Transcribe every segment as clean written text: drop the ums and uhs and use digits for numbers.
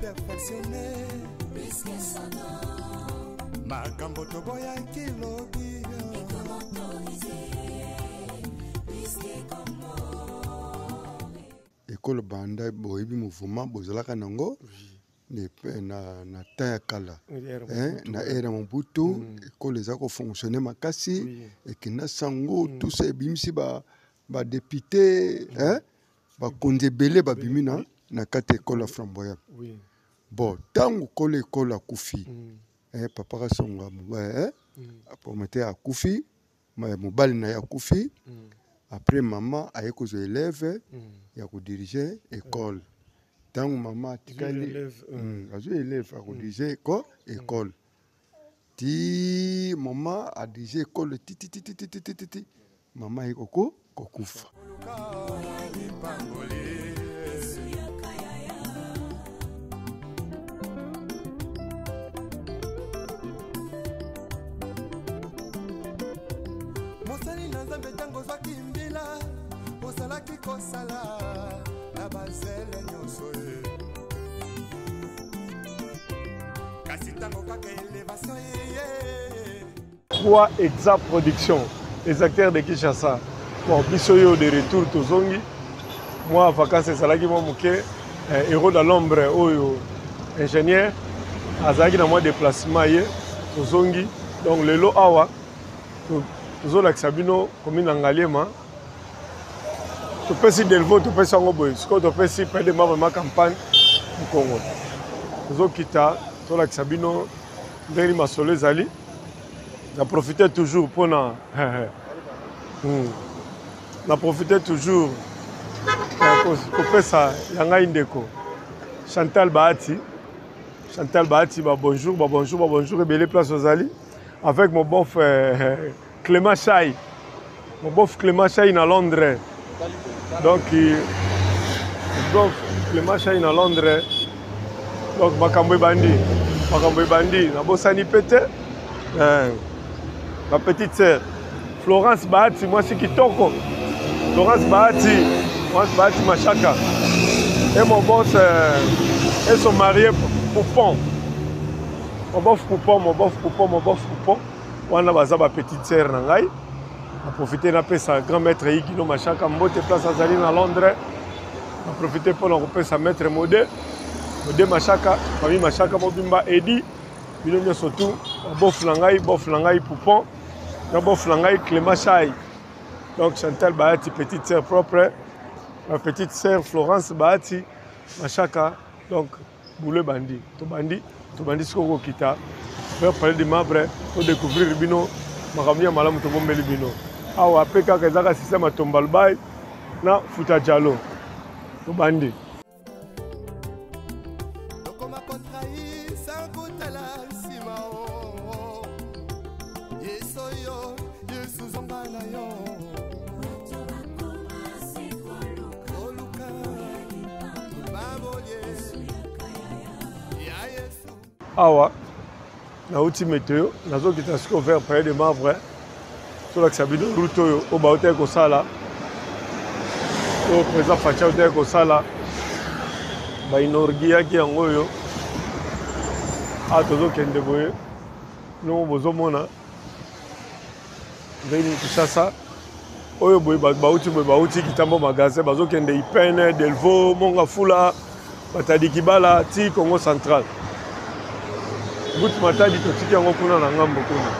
perfectionne makambo toboyaki lobi. Ekolo banda boyebi mouvement bozalaka nango na temps ya kala, na ère ya Mobutu. Ekolo eza kofonctionne makasi, ekenda sango, tout ça, ebimisi badéputé, bakonzi ebele babimi na kati ya ekolo ya Flamboyant. Bon, ntango kolo ekolo akufi, papa Kasonga, promoteur akufi, mobali na ye akufi. Après, mama aye kozwa élève ya kodirige école. Ntango mama atikali, azwi élève akodirige école ti mama adirige école tititititititi, mama aye koko kokufa. Mosali na Nzambe, ntango ozwaki mbila, ozalaki kosala na bazele nyonso ye, kasi ntango kaka elevation eye. 3 Exa Production, les acteurs de Kinshasa. Bon, biso yo de retour, tozongi. Moi, vacances ezalaki mwa moke. Héros de l'ombre oyo ingénieur azalaki na mwa déplacement ye, tozongi. Donc lelo awa tozolakisa bino commune ya Ngaliema. Topesi Delvaux, topesi yango boye. Sikoyo topesi Palais de Marbre ma campagne Mukongo. Tozokita, tolakisa bino ndenge masolo ezali. Na profite toujours mpona na profite toujours kopesa ya ngai ndeko Chantal Bahati. Chantal Bahati, ba bonjour, ba bonjour, ba bonjour ebele place ozali, avec mon bon frère Clément Chai, mon bof Clément Chai na Londres. Donc bof Clément Chai na Londres. Donc makambo ebandi, makambo ebandi, nabosani pe te ma petite sœur Florence Bahati, mwasi kitoko Florence Bahati, Florence Bahati Mashaka, et mon boss et son marié Poupon, mon bof Poupon, mon bof Poupon, mon bof Poupon. Wana baza ba petite sœur na ngai. Na profite napesa grand maître Igino Mashaka mbote place azali na Londres. Na profite mpona kopesa maître Mode, Mode Mashaka, famille Mashaka mobimba, Edi, bino nyonso tu, bof na ngai, bof na ngai Poupon, na bof na ngai Clément Chai. Donc Chantal Bahati, petite sœur propre, ma petite sœur Florence Bahati Mashaka. Donc boulot ebandi, tobandi, tobandi sikoyo kokita vers Palais de Marbre, todécouvrir bino makambo ya malamu tobombeli bino awa. Mpe kaka ezaka système ya Tombalbaye na Futa Jalo, tobandi. Tokoma kotrahir sans kotala nsima o Yesu yo, Yesu zonga na yo koluka babolie ya Yesu. Awa nauti meteo, nazokita sikoyo vers Palais de Marbre. Tolakisa bino route oyo oyo bautaki kosala, oyo président Fatshi autaki kosala, bainauguraki yango oyo. Awa tozokende boye, ndongo bozomona ndenge Kinshasa oyo boye, bato bauti boye, bauti Kitambo magasin, bazokende Ipene, Delvaux, Mont-Ngafula, Matadi Kibala ti Congo Central. Route Matadi totiki yango kuna na ngambo kuna.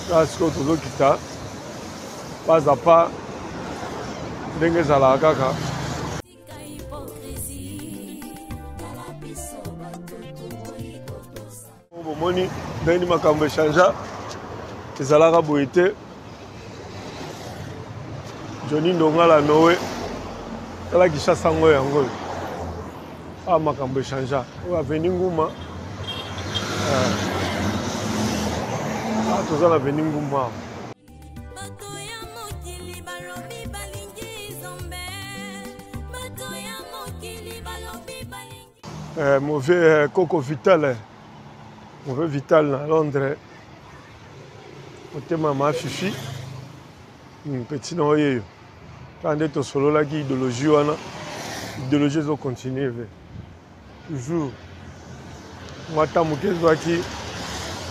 Kaka sikoyo tozokita pas à pas ndenge ezalaka kaka. Bomoni ndenge makambo echangea, ezalaka boye te. Johnny Ndongala Noé, tala Kinshasa ngo yango oyo. Awa makambo echangea, oyo avenue Nguma. Awa toza na avenue Nguma awa. Bato ya mokili balobi balingi Nzambe, bato ya mokili balobi balingi. Mauvais Coco Vital, mauvais Vital na Londres, motema ma Fifi, petit na oyeyo kaka nde tosololaki idéologie wana, idéologie ezocontinue ve. Toujours mwa temps moke ezwaki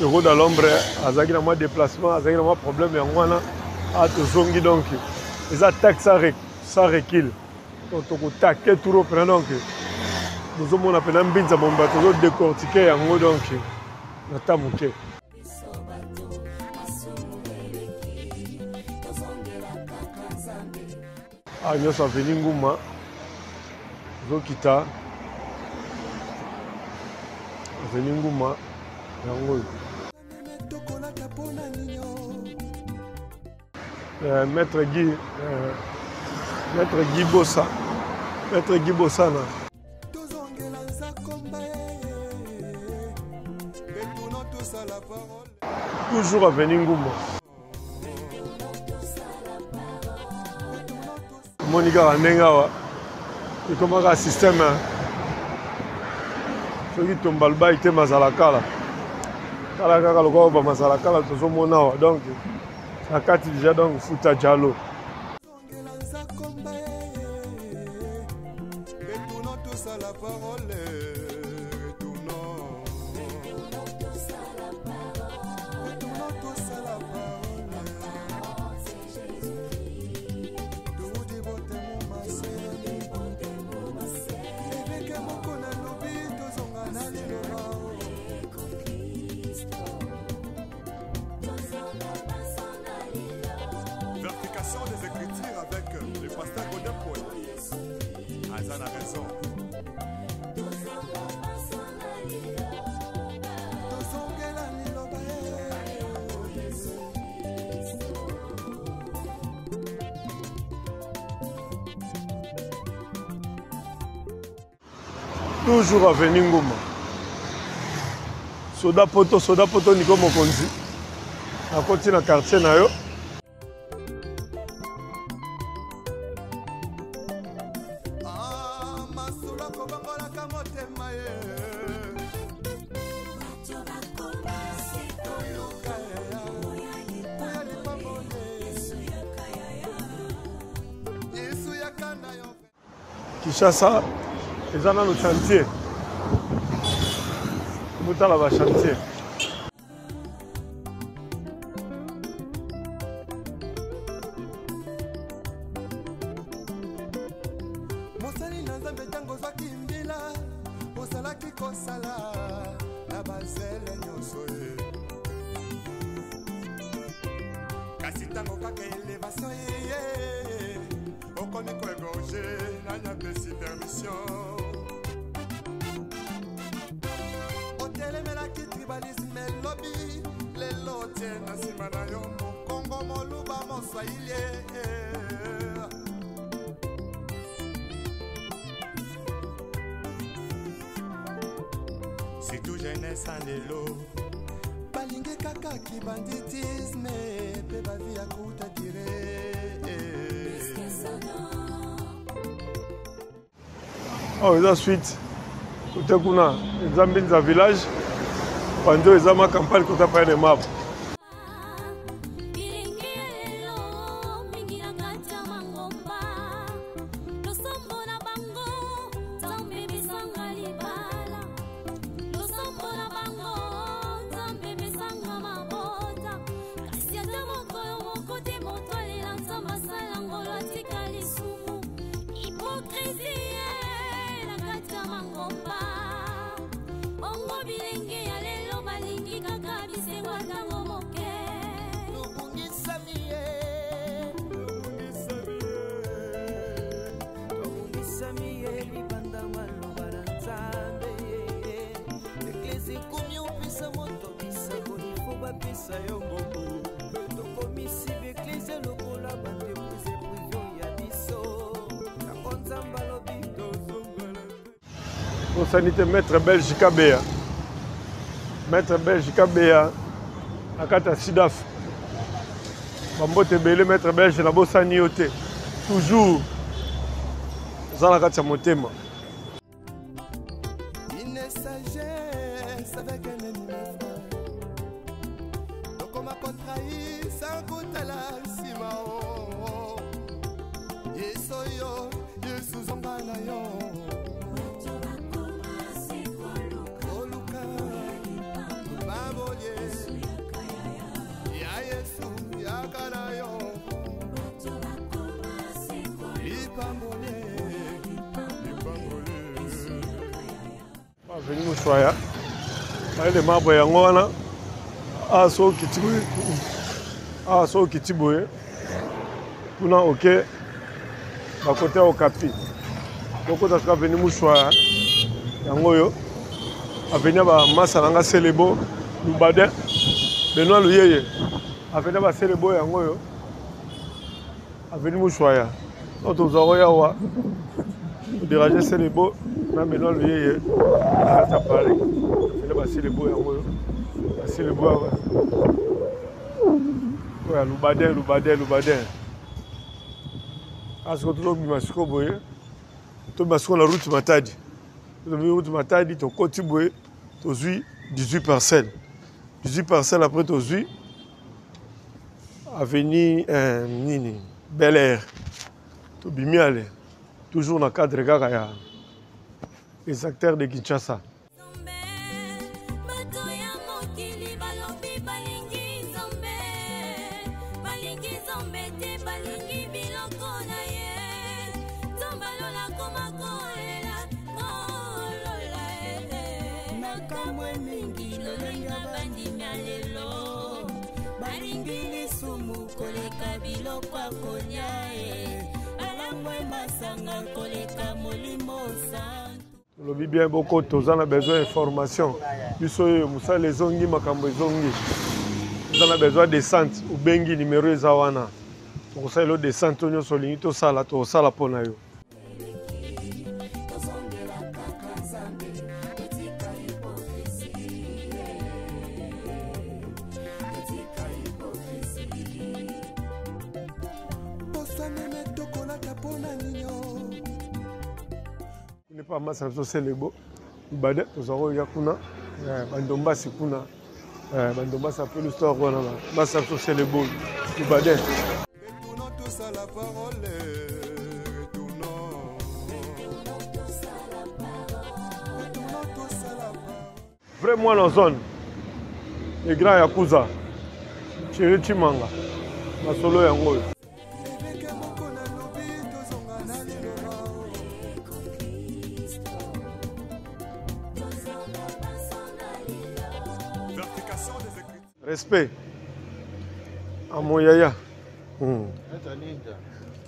Euro dans l'ombre azalaki na mwa déplacement, azalaki na mwa problème yango wana a tozongi donc eza attaque sans recul. Donc tokotake turo mpena donc bozomona mpena mbinza momba tozo décortiquer yango donc na temps moke. Awa nyonso aveni Nguma ozokita aveni Nguma yango oyo. Maître Guy, Maître Guy Bossa, Maître Guy Bossana. Toujours avenue Nguma. Omoni kaka ndenge awa ekomaka système soki tombalubai te mazala kala tala kaka lokola bamazala kala tozomona awa donc na kati déjà donc Futa Jalo. Des Écritures avec le pasteur Godin Paul. Azan a raison. Toujours avenue Nguma. Soda poto, soda poto Nico Mokonzi. Nakoti na quartier na yo. Kinshasa eza nano chantier, botala ba chantier. Mosali na Nzambe ntango ozwaki mbila ozalaki kosala na bazele nyonso ye, kasi ntango kaka elevation ye okomi koegorge nani apesi permission. Otelemelaki tribalisme elobi lelo otie na nsima na yo mokongo moluba moswahili. Surtout jeunesse en lelo balingi kaka kibanditisme pe bavi ya kuta dire. Oh, eza suite kote kuna eza Mbinza village panzo eza ma campagne kota pa ne map. Sanité maître belge Kabea. Maître belge Kabea na kati ya Sidaf. Bambote ebele maître belge na bosani yo te. Toujours oza na kati ya motema. Une sagesse avec un ennemi, frère. Tokoma kotrahi sans kotala nsima o. Yesu yo, Yesu zonga na yo. Avenue Mouchoaya. Palais de marbre yango wana. Ah so okiti boye. Ah so okiti boye. Kuna oke bakote ya Okapi. Tokota sika avenue Mouchoaya. Yango oyo. Avenue ya ba masa na nga Selebo, Lubadin, Benoît Luyeye. Avenue ya ba Selebo yango oyo. Avenue Mouchoaya. Donc tozwa oyo awa oderange Selebo na Benoît Luyeye na kati ya Paris. Avenue ba Selebo yango oyo. Ba Selebo awa. Oyo ya Lubadin, Lubadin, Lubadin. Awa sikoyo tozobima sikoyo boye. Tobima sikoyo na route Matadi. Tobimi route Matadi, tokoti boye, tozwi 18 parcelles. 18 parcelles après tozwi avenue eh, nini Bel Air tobimi ale toujours na cadre kaka ya les acteurs de Kinshasa. Balingi lisumu koleka biloko ya kolia e balangwe masanga koleka molimo santu. Tolobi bien boko toza na besoin ya information biso oyo mosala ezongi makambo ezongi toza na besoin descente obengi numero eza wana tokosalela yo descente oyo nyonso olingi tosala tokosala mpo na yo. Nepa masa na biso selebo ibade tozwa koya kuna eh, bandombasi kuna eh, bandombasi ya pelu store wana masa na biso selebo ibade. Vrai mwana zone le grand yakuza Thierry Chimanga masolo yango oyo. Respect à mon yaya.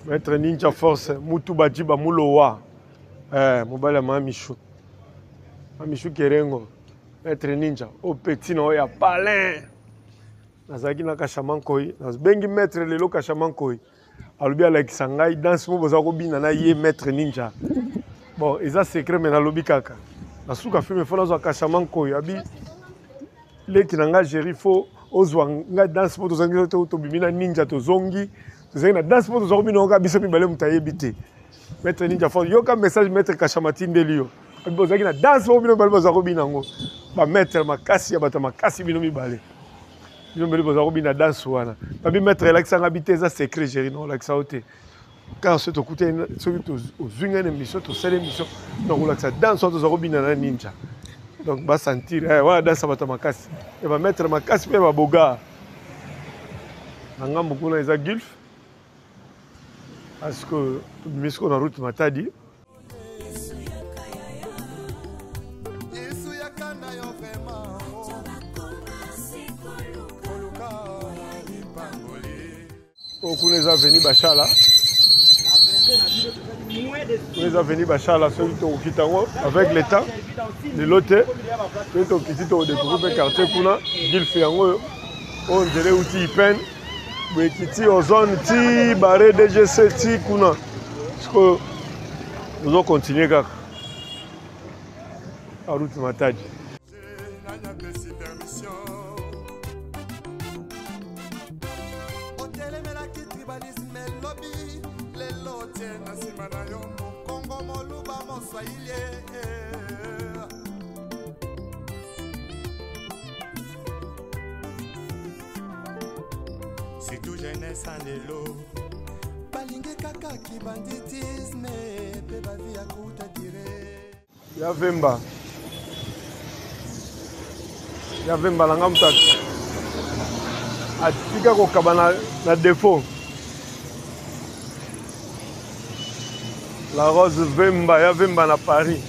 Maître Ninja Force, Mutu Bajiba Mulowa. Eh, mobali ya Mamichou. Mamichou Kerengo. Maître Ninja, au petit na ya palin. Nazalaki na Kashama Nkoi, nabengi maître lelo Kashama Nkoi. Alobi alakisa ngai danse moko boza kobina na ye maître Ninja. Bon, eza secret mais nalobi kaka. Na suka film faut nazwa Kashama Nkoi, abi leki na ngai Jerry faut ozwa ngai danse moko tozangi to tobimi na Ninja tozongi. Tozangi na danse moko tozwa kobina kaka biso mibale moto ayebi te. Maître Ninja faut yoka message maître Kashama tindeli yo. Abi bozalaki na danse moko bino mibale bozwa kobina yango. Ba maître makasi ya bato makasi bino mibale. Bino mibale bozwa kobina danse wana. Babi maître elakisa nga bi te eza secret Jerry non olakisa yo te. Car soki tokutani soki tozwi ngai na émission tosali émission nakolakisa danse wana tozwa kobina na Ninja. Donc ba sentir eh, wana danse ya bato makasi. Ya ba maître makasi mpe ba bogar. Na ngambo kuna eza Gulf. Parce que tobimi sikoyo na route Matadi. Oyo kuna eza avenue Bashala. Kuna eza avenue Bashala soki tokokita yango avec le temps lelo te soki tokiti tokodécouvrir mpe quartier kuna Gulf yango oyo oyo nzela euti Ipene boye ekiti ozone ti bare DGC ti kuna sikoyo ozo continuer kaka route Matadi. Otelemelaki tribalisme lobi lelo tie na nsima na yo mokongo moluba moswahili. Surtout jeunesse ya lelo balingi kaka kibanditisme mpe bavi ya kuta dire. Ya Vemba. Ya Vemba na nga moto atika kokaba na défaut. La Rose Vemba, ya Vemba na Paris.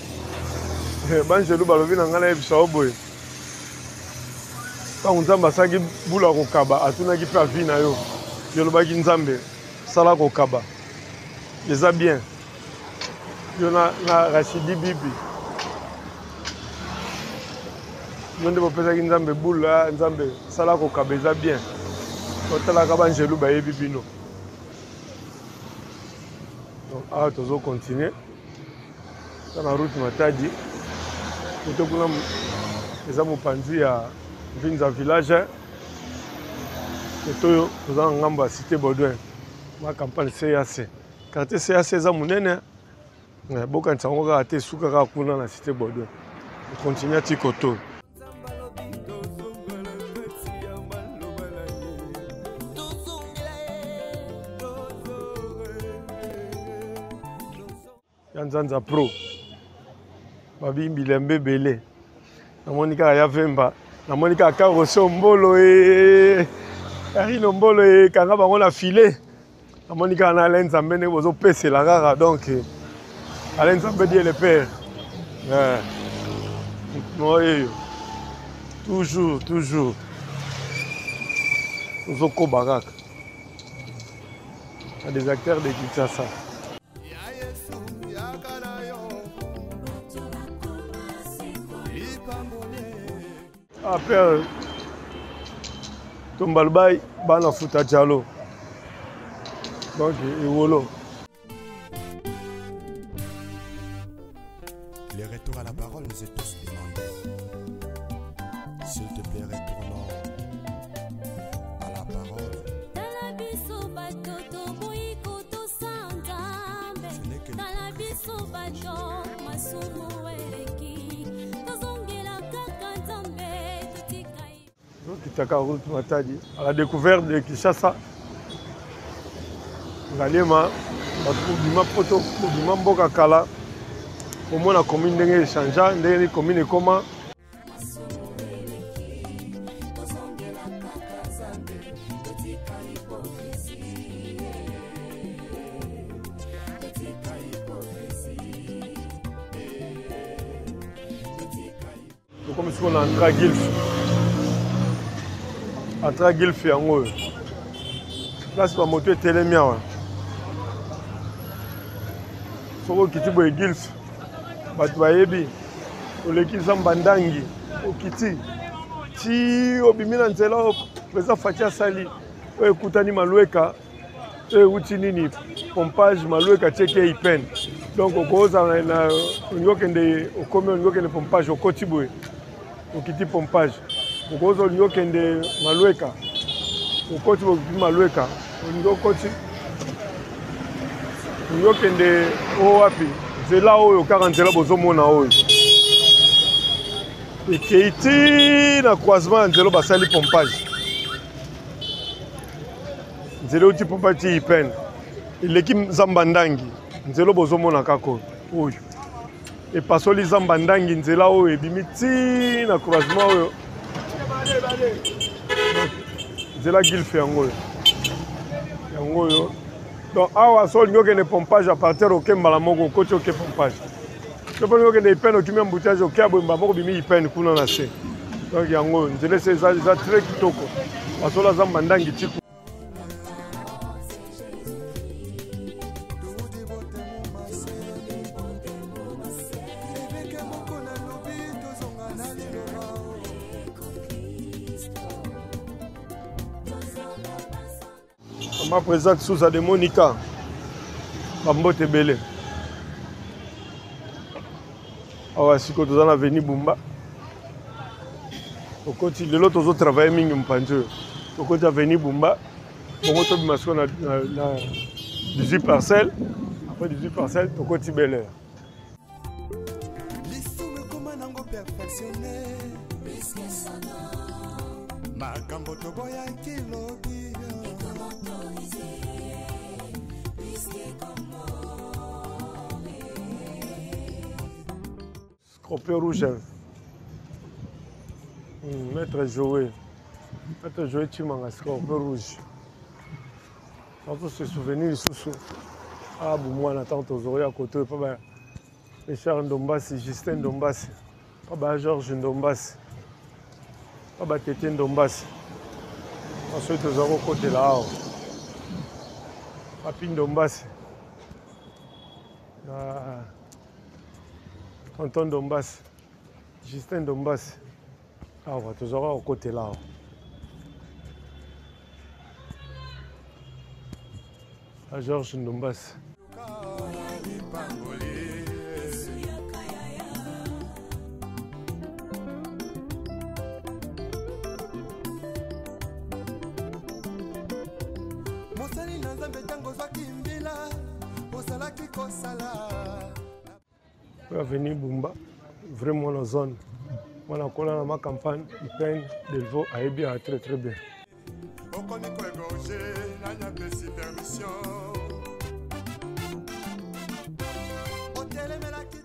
Eh, banjelu balobi na ngai nayebisa yo boye ntango nzambe asalaki bula kokaba atunaki mpe avi na yo yo olobaki nzambe sala kokaba eza bien yo na, na rachidi bibi yo nde bopesaki nzambe bula nzambe sala kokaba eza bien otalaka banjelu bayebi bino donc awa tozo continuer eza na route Matadi kote kuna eza mopanzi ya Vinza village kote oyo toza na ngambo ya cité Baudouin ma campagne CAC quartier CAC eza monene eh, bokanisa yango kaka te esuka kaka kuna na cité Baudouin continue ti kote oyo ya nzanza pro babi bilembe ebele namoni kaka ya vemba namoni kaka karoso mbolo e karino mbolo e kanga bango na filet namoni kaka na alain nzambe ndenge bozopesela kaka donc alain nzambe die le père eh. oyeyo toujours toujours ozokoba kaka na des acteurs de kinshasa Ah, père Tombalbaye, bana futa jalo. Donc, ewolo. Le retour à la parole nous est tous demandé. S'il te plaît, retournons à la parole. Tala biso bato toboyi kotosa Nzambe. Ce n'est que Tala biso bato masumu eleki tozongela kaka Nzambe totika ye. Tokitaka route Matadi à la découverte de Kinshasa. Ngaliema bato kobima poto kobima mboka kala komona commune ndenge echangea ndenge nini commune ekoma tokomi sikoyo na entra gilf entra gilf yango oyo place bamoto etelemi awa soki okiti boye gilf bato bayebi oleki zamba ndangi okiti ti obimi na nzela oyo président Fatshi asali oyo ekutani Malueka oyo ewuti nini pompage Malueka tieke ipen donc okozala na olingi okende okomi olingi okende pompage okoti boye okiti pompage okozala olingi okende Malueka okoti boye okiti Malueka olingi okoti olingi okende oyo wapi nzela oyo kaka nzela bozomona oyo ekei ti na croisement ya nzela basali pompage nzela euti pompage ti ipene eleki zamba ndangi nzela bozomona kaka oyo epasoli zamba ndangi nzela oyo ebimi ti na croisement oyo nzela gilfe yango oyo yango oyo donc awa so olingi okende pompage à partir oke mbala moko okoti oke pompage soki olingi okende ipene okimi embouteillage oke ya boye mbala moko obimi ipene kuna na se donc yango oyo nzela ese eza très kitoko basola zamba ndangi tiku Mama présidente Souza de Monica, bambote ebele. Awa sikoyo toza na avenue Bumba. Tokoti lelo tozo travailler mingi mopanzi oyo. Tokoti avenue Bumba, bongo tobima sikoyo na, na, na 18 parcelles. Après 18 parcelles, tokoti Bel Air. Lisumu ekoma nango perfectionne makambo toboyaki lobi Scorpion rouge. Maître Joé. Maître Joé Chimanga, Scorpion rouge. Nazo se souvenir lisusu ah bomwana ntango tozoya koto epa ba Richard Ndombasi, Justin Ndombasi. Pa ba Georges Ndombasi, pa ba Tete Ndombasi, soki toza kokotela awa Papi Ndombasi na Tonton Ndombasi, Justin Ndombasi, awa tozwaka kokotela awa. Georges Ndombasi. Mosali na Nzambe, ntango ozwaki mbila, ozalaki kosala. Oyo avenue Bumba, vrai mwana zone, mwana kola na ma campagne Ipene Delvaux, ayebi ya très très bien. Okomi koégorge, nani apesi permission? Otelemelaki.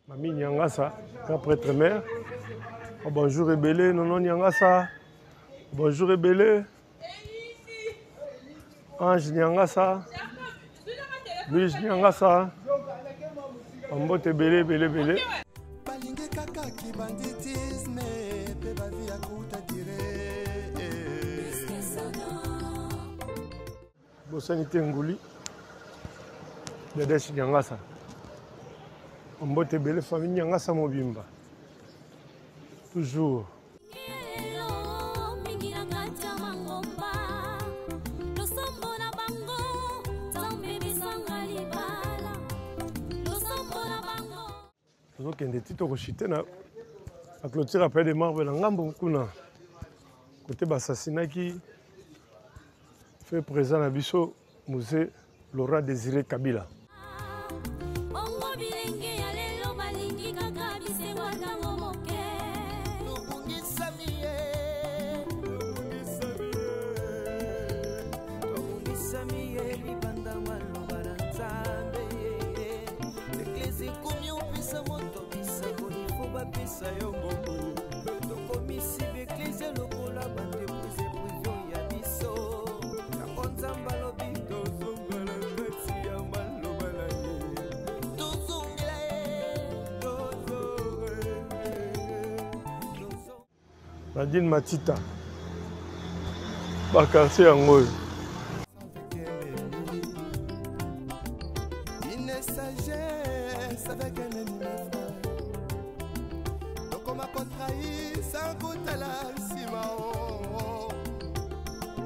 Mami Nyangasa, grand prêtre mère. Oh, bonjour ebele, nono Nyangasa. Bonjour ebele. Ange Nyangasa. Louise Nyangasa. Bambote ebele ebele ebele. Balingi kaka kibanditisme mpe bavi ya kuta dire. Bosani te nguli. Dedesh Nyangasa. Mbote ebele famille Nyangasa mobimba. Toujours. Lelo mingi na kati ya mangomba, losambo na bango Nzambe bisanga libala, losambo na bango. Tozokende ti tokoshite na la clôture après de marbre na ngambo kuna kote basasinaki fait présent na biso Mzee Laurent Désiré Kabila. Bongo bilenge ya lelo balingi kaka bisengo ntango moke. Tobungisami ye, tobungisami ye libanda maloba na Nzambe. Eglise ekomi opesa moto bisango, ifo bapesa yo mbongo. Tokomisi baeglise lokola baentreprise prive ya biso. Yango Nzambe alobi tozongela kati ya maloba na ye, tozongela ye, tozongela. Nadine Matita, ba quartier yango oyo. Une sagesse avec un ennemi, mes frères. Tokoma kotrahir sans kotala nsima o.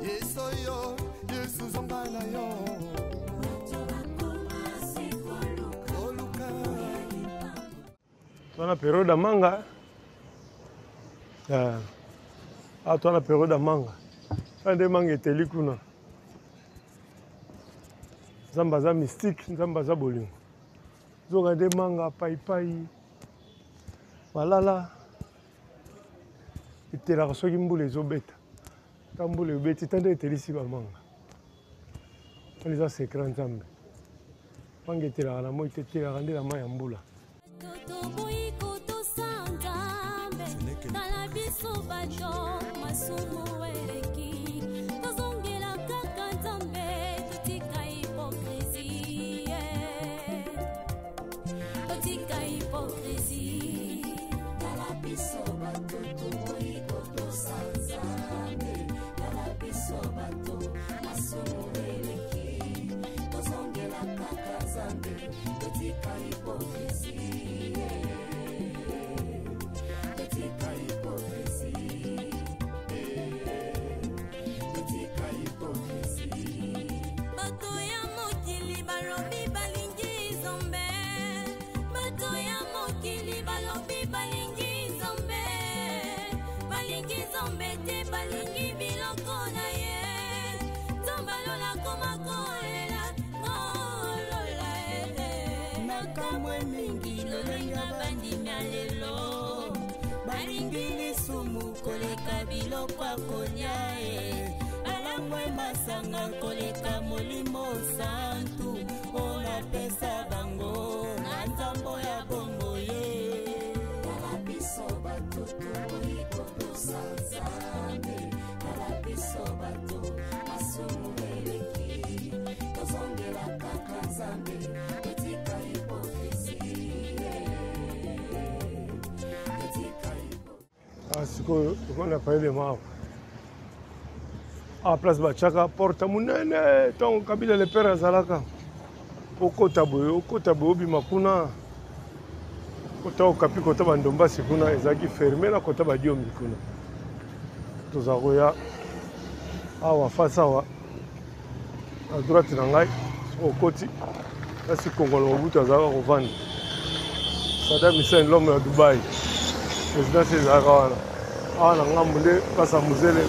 Yesu oyo, Yesu zonga na yo. Koluka. Toza na période ya manga. Awa toza na période ya manga. Tala nde manga eteli kuna. Nzambe aza mystique, Nzambe aza bolingo. Zoka nde manga, paipai, malala etelaka soki mbula ezobeta. Ta mbula ebeti, ta nde etelisi bamanga. Wana eza secret Nzambe. Manga etelaka na moi te, etelaka nde na mai ya mbula. Toboyi kotosa Nzambe, tala biso bato masumu eleki, tozongela kaka Nzambe, totika hypocrisie, totika hypocrisie. Tala biso bato toboyi kotosa Nzambe, tala biso bato masumu eleki, tozongela kaka Nzambe, totika hypocrisie, totika hypocrisie, totika hypocrisie. Bato ya mokili balobi balingi Nzambe, bato ya mokili balobi balingi Nzambe, balingi Nzambe te, balingi biloko na ye. Nzambe alola koma kolela kolola Nakamwe mingi lolenge bandimi ya lelo balingi lisumu koleka biloko ya kolia ye, balangwe masanga koleka Molimo Santu oyo napesa bango na nzambo ya bongo ye. Tala biso bato toboyi kotosa Nzambe, tala biso bato masumu eleki, tozongela kaka Nzambe, totika hypocrisie, totika. Ah, sikoyo tokomi na palais de marbre. Ah, place batiaka porte monene ntango Kabila le père azalaka. Okota boye, okota boye, obima kuna. Kota Okapi, kota Bandombasi kuna ezalaki ferme na kota Badiombi kuna. Toza koya awa face awa na droite na ngai soki okoti kasi Kongolo Mobutu azalaka kovanda. Saddam Hussein l'homme ya Dubai présidence ezalaka wana. Awa na ngambo nde place ya Muzele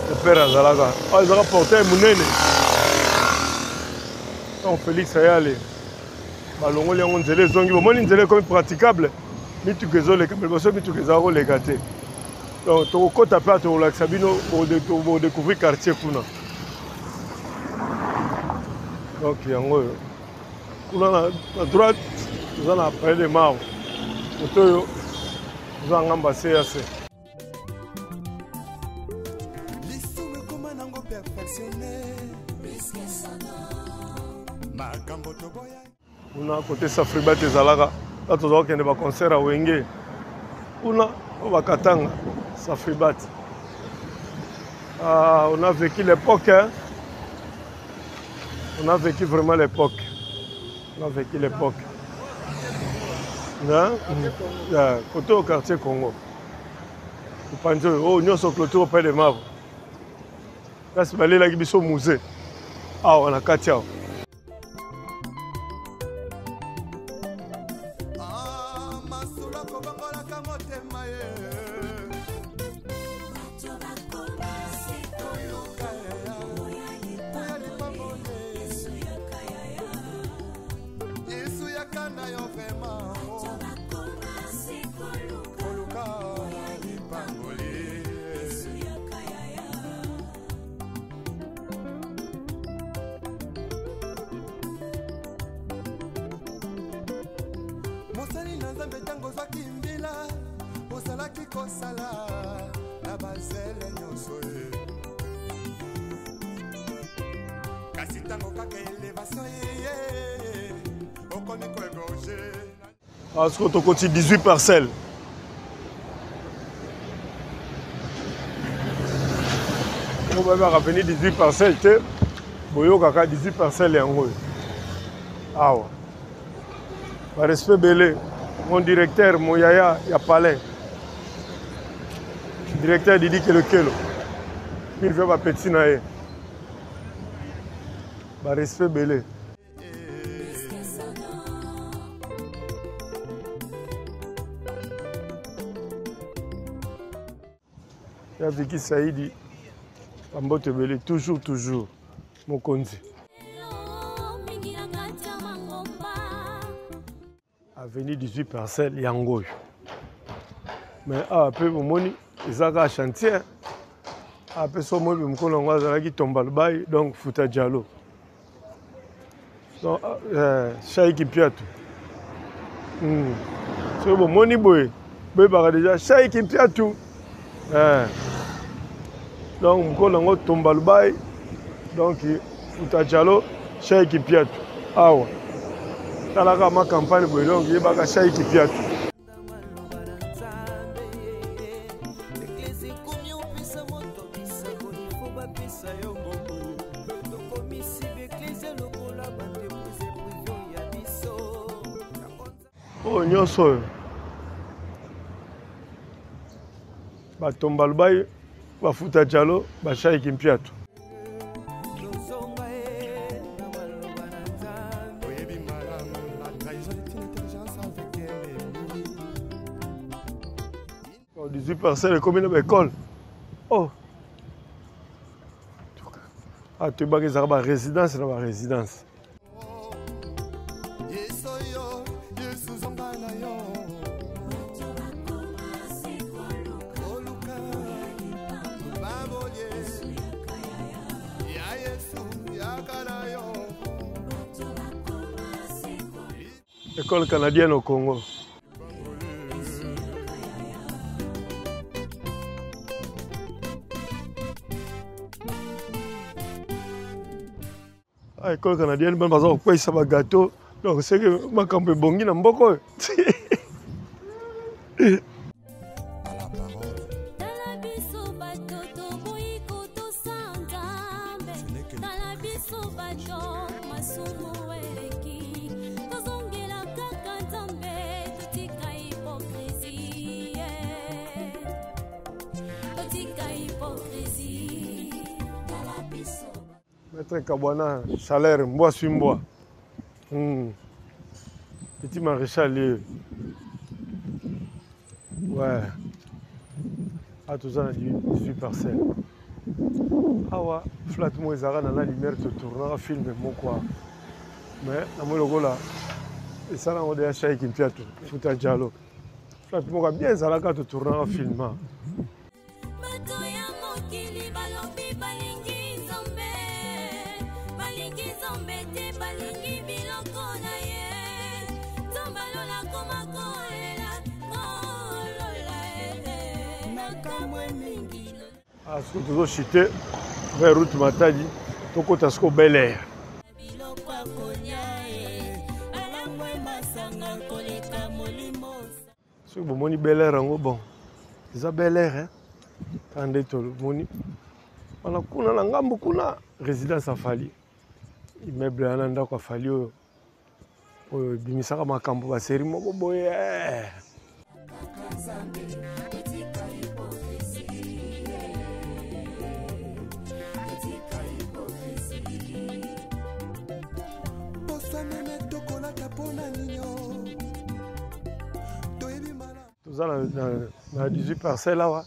le père azalaka. Awa ezalaka portail monene. Ntango Félix ayale balongoli yango nzela ezongi, bomoni nzela ekomi praticable, mituka ezoleka, mais liboso mituka ezalaka koleka te. Donc tokokota mpe tokolakisa bino bodecouvrir quartier kuna. Donc yango oyo kuna na droite toza na palais de marbre, kote oyo toza na ngambo ya CAC. Lisumu ekoma nango perfectionne makambo toboya kuna kote Safribat ezalaka ta toza kokende baconcert ya Wenge kuna oyo bakatanga Safribat. Ah, on a vécu l'époque, hein? On a vécu vraiment l'époque. On a vécu l'époque. Hein? Yeah, côté au quartier Congo. Mopanzi oyo, oyo nyonso clôture au de marbre. Kasi balelaki biso musée awa na kati awa. Ah, masolo kobongolaka motema ye Yesu yaka na yo vraiment koluka lipamboli. Mosali na Nzambe, ntango ozwaki mbila ozalaki kosala na bazele nyonso ye, kasi ntango kaka elevation ye okomi koegorge. Ah, sikoyo tokoti 18 parcelles. Oyo bayebaka veni 18 parcelles te, boyokaka 18 parcelles yango oyo awa. Barespect ebele mon directeur Moyaya ya palais, directeur Didi Kelokelo, milve bapeti na ye, barespect ebele. Ya Vicky Saidi, bambote ebele, toujours toujours mokonzi. Avenue 18 parcelles yango oyo, mais awa mpe bomoni eza kaka chantier. Awa mpe so omoni mokolo yango azalaki Tombalbaye, donc Futa Diallo, donc Shaiki Mpiatu. Soki bomoni boye boyebaka déjà Shaiki Mpiatu. Donc mokolo yango Tombalbaye, donc Futa Diallo, Shaiki Mpiatu. Awa talaka ma campagne boye, donc yebaka Shaiki Mpiatu. Eglise ekomi opesa moto bisakoli fo bapesa yo mbongo, tokomisi baeglise lokola baentreprise prive ya biso. Oyo nyonso oyo Batombalbaye, Bafuta Diallo, Bashaiki Mpiatu. Tozonga ye na maloba na Nzambe. Oyebi malamu, la trahison est une intelligence avec ennemi. 18 parcelles ekomi na baekole. Oh, ah, toyebaka ezalaka barésidence na barésidence. Yesu yo, Yesu zonga na yo. Koluka babolie ya Yesu yaka na yo. École canadienne au Congo. Ah, école canadienne bana baza kokweyisa bagâteau, donc seke makambo ebongi na mboka oyo. À la parole. Toboyi kotosa Nzambe, tala biso bato masumu eleki, tozongela kaka Nzambe, totika hypocrisie, totika hypocrisie, tala biso. Maître Kabwana, chaleur, mbwa sui mbwa. Petit maréchal ye. Ouais. Ah, toza na 18 parcelles. Awa, flat moko ezalaka na la lumière totournaka film moko awa. Mais namoni lokola esala yango deya Shaiki Mpiatu, Futa Jalo. Flat moko ya bien ezalaka totournaka film awa. Bato ya mokili balobi balingi Nzambe, balingi Nzambe te, balingi biloko na ye. Nzambe alola koma kolela, kolola eh, nakamwe mingi. Ah, sikoyo tozo chute vers route Matadi, tokota sikoyo Bel Air. Biloko ya kolia eh, balangwe masanga koleka molimo. Soki bomoni Bel Air yango bon, eza Bel Air hein. Kaka nde tomoni wana kuna na ngambo kuna résidence ya Fally, immeuble wana ndako ya Fally oyo oyo ebimisaka makambo ba série moko boye eh. Toza na 18 parcelles awa,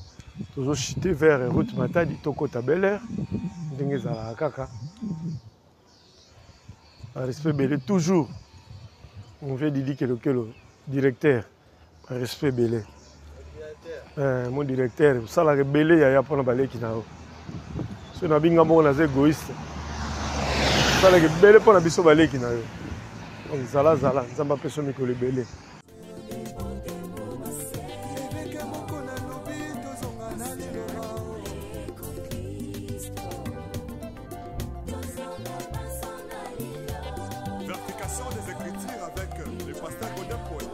tozo chuter vers route Matadi, tokota Bel Air ndenge ezalaka kaka. Respect ebele toujours mon vieux Didi Kelokelo, directeur, respect ebele. Mon directeur, osalaka ebele yaya mpona baleki na yo. Soki nabinga moko naza égoïste, osalaka ebele mpona biso baleki na yo. Donc zala zala, Nzambe apesa yo mikolo ebele. Vérification des Écritures avec le pasteur Godin Paul.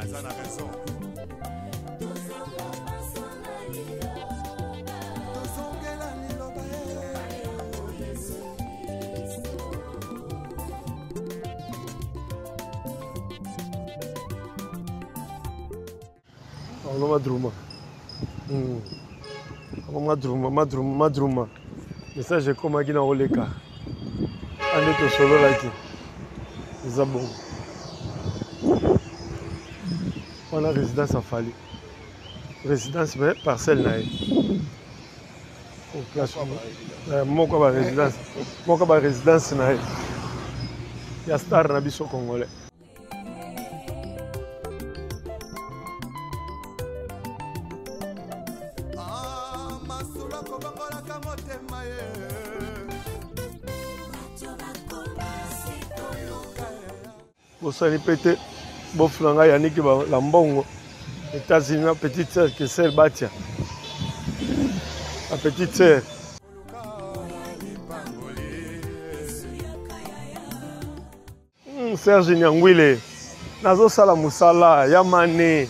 Azan a raison. Allo Madruma. Allo Madruma, Madruma, Madruma. Message ekomaki na koleka. Ande tosololaki. Eza bongo. Wana résidence afali. Résidence mais parcelle na ye. Place moko ba résidence. Moko ba résidence na ye. Ya star na biso congolais. Bosani pe te bofula ngai Yannick la mbongo États-Unis na petite sœur Kessel Batia, la petite sœur. Serge Nyangwile, nazosala mosala ya mane.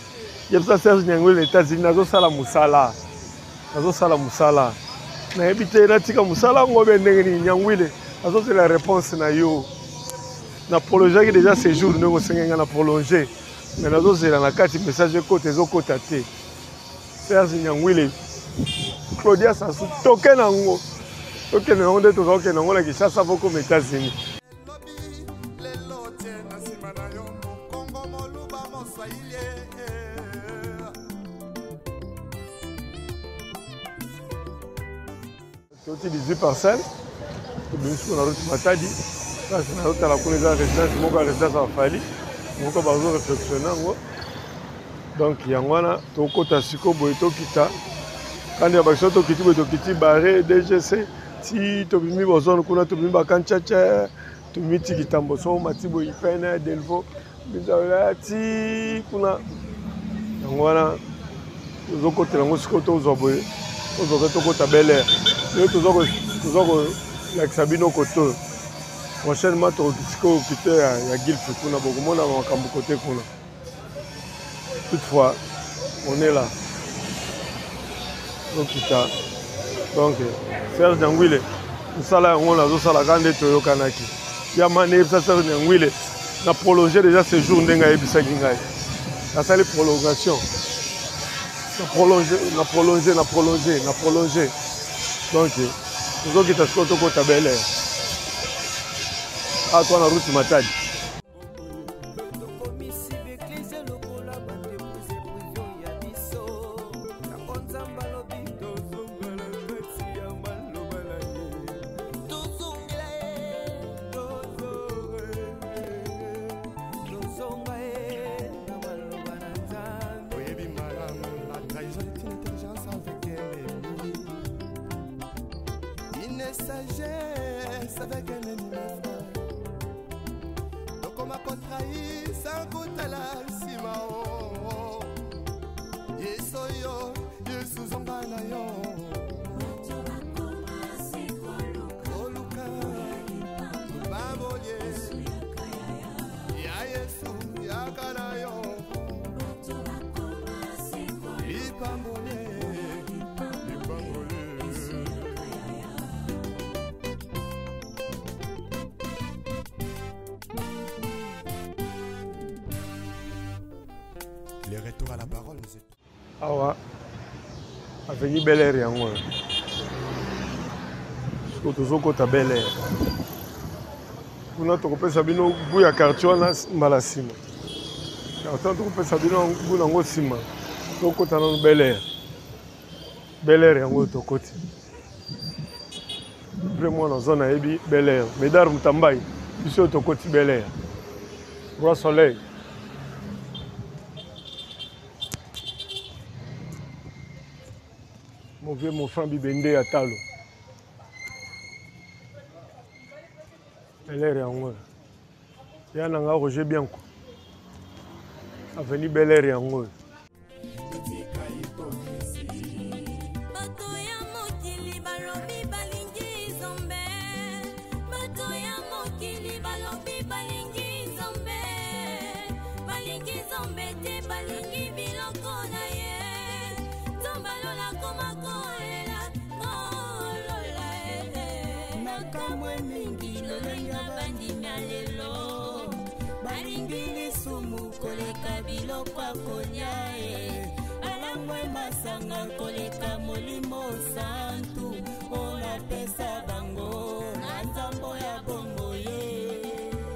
Yebisa Serge Nyangwile États-Unis, nazosala mosala, nazosala mosala. Nayebi te natika mosala yango be ndenge nini. Nyangwile, nazozela réponse na yo. Na prolongeaki déjà séjour ndenge osengaki nga na prolonger, mais nazozela na kati message ekota, ezokota te. Serge Nyangwile, Claudia Sassou, toke nango, tokende nango nde toza kokende nango na Kinshasa po koma États-Unis. Toti 18 parcelles, tobimi sikoyo na route Matadi. Place nazotala kuna eza résidence moko ya résidence ya Fally, moko bazo réflexionne yango. Donc yango wana tokota sikoyo boye, tokita kandi ya bakiso, tokiti boye, tokiti barre DGC ti tobimi bozone kuna, tobimi bakanchacha, tobimi ti kitambo so mati boye ipene Delvaux bizala ti kuna. Yango wana tozokotela yango sikoyo, tozwa boye, tozwa ke tokota Bel Air. Lelo toza kolakisa bino kote oyo. Prochainement tokoki sikoyo kite ya Gilf kuna, bokomona makambo kote kuna. Toutefois, on est là. Tokita. Donc Serge Nyangwile, mosala yango nazosala kaka nde toyokanaki. Ya mane yebisa Serge Nyangwile na prolonger déjà séjour ndenge ayebisaki ngai. Nasali prolongation. Na prolonger, na prolonger, na prolonger, na prolonger. Donc tozokita sikoyo tokota Bel Air. Awa toa na route Matadi. Sagesse avec un ennemi, mon frère. Tokoma kotrahi sans kotala nsima o Yesu yo Yesu zonga na yo koluka babolie ya Yesu yaka na yo lipambolie lipambolie. Le retour à la parole nous est... Awa avenue Bel Air yango oyo sikoyo tozokota Bel Air kuna tokopesa bino gout ya quartier wana mbala nsima quartier wana tokopesa bino gout nango nsima tokota nano Bel Air. Bel Air yango oyo tokoti vraiment naza nayebi Bel Air Medar Mutambai biso oyo tokoti Bel Air Roi Soleil mon vieux mon franc bibende ya talo Bel Air yango oyo ya na nga Roger Bianco avenue Bel Air yango oyo. Bato ya mokili balobi balingi Nzambe, bato ya mokili balobi balingi Nzambe, balingi Nzambe te, balingi biloko na ye. Nzambe alola koma kolela kolola eh. Nakamwe mingi lolenge bandimi ya lelo balingi lisumu koleka biloko ya kolia e balangwe masanga koleka molimo santu oyo napesa bango na nzambo ya bombo ye.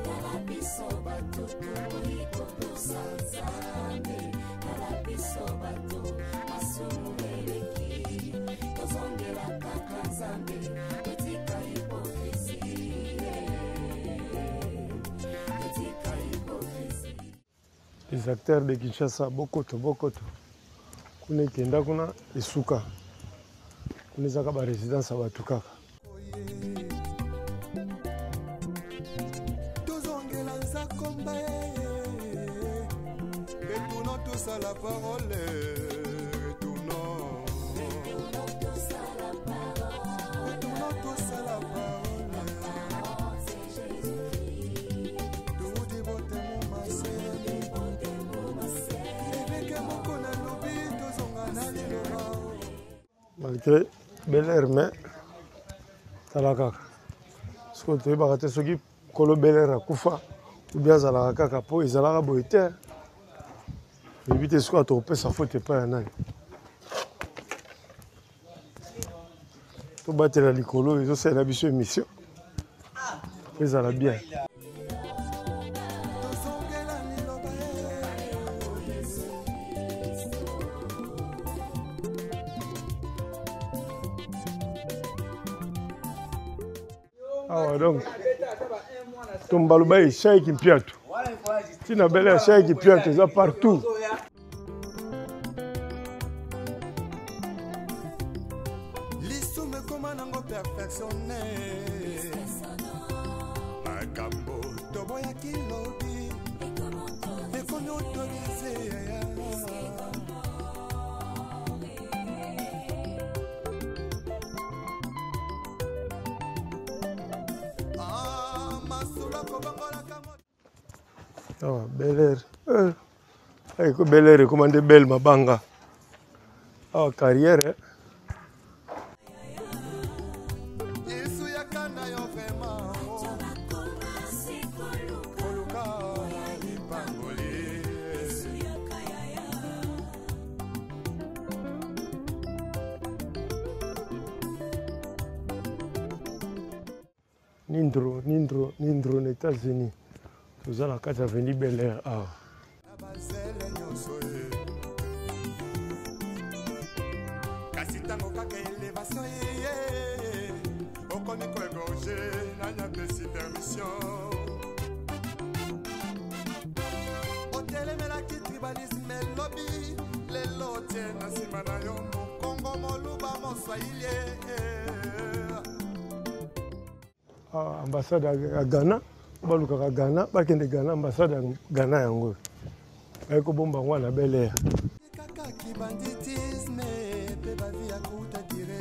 Tala biso bato toboyi kotosa Nzambe, tala biso bato masumu eleki, tozongela kaka Nzambe, totika hypocrisie, totika hypocrisie. Les acteurs de Kinshasa, bokoto bokoto kuna ekenda kuna esuka kuna ezaka ba résidence ya bato kaka. Tozongela nzakomba retournons tous à la parole, retournons, retournons tous à la parole. Toudi botemo mase eveke moko nalobi tozonga na liloba. Malgré Bel Air, mais tala kaka soki toyebaka te soki kolo Bel Air akufa ou bien azalaka kaka po ezalaka boye te, toyebi te soki tokopesa faute epai ya nani. Tobatela likolo ezosalela biso émission ezala bien. Tozongela liloba. Awa donc tombaloba eshai kimpiatu ntina bele ya shai kimpiatu eza partout. Lisumu ekoma nango perfectionne makambo toboyaki lobi ekomi autorise yaya. Ah, masolo akobongolaka moto. Awa Bel Air. Ay, ko Bel Air ekoma nde belle mabanga. Awa carrière. na yo vraiment koluka lipamboli. Nindro, Nindro, Nindro na États-Unis. Toza na kati ya avenue Bel Air awa. Bazele nyonso ye. Kasi ntango kaka elevation eye, okomi koegorge, nani apesi permission? Otelemelaki tribalisme elobi, lelo otie na nsima na yo mokongo, moluba, moswahili. Ah, ambassade ya Ghana, balukaka Ghana, bakende Ghana, ambassade ya Ghana yango baye kobomba yango na Bel Air. Kaka kibanditisme mpe bavi ya kuta dire.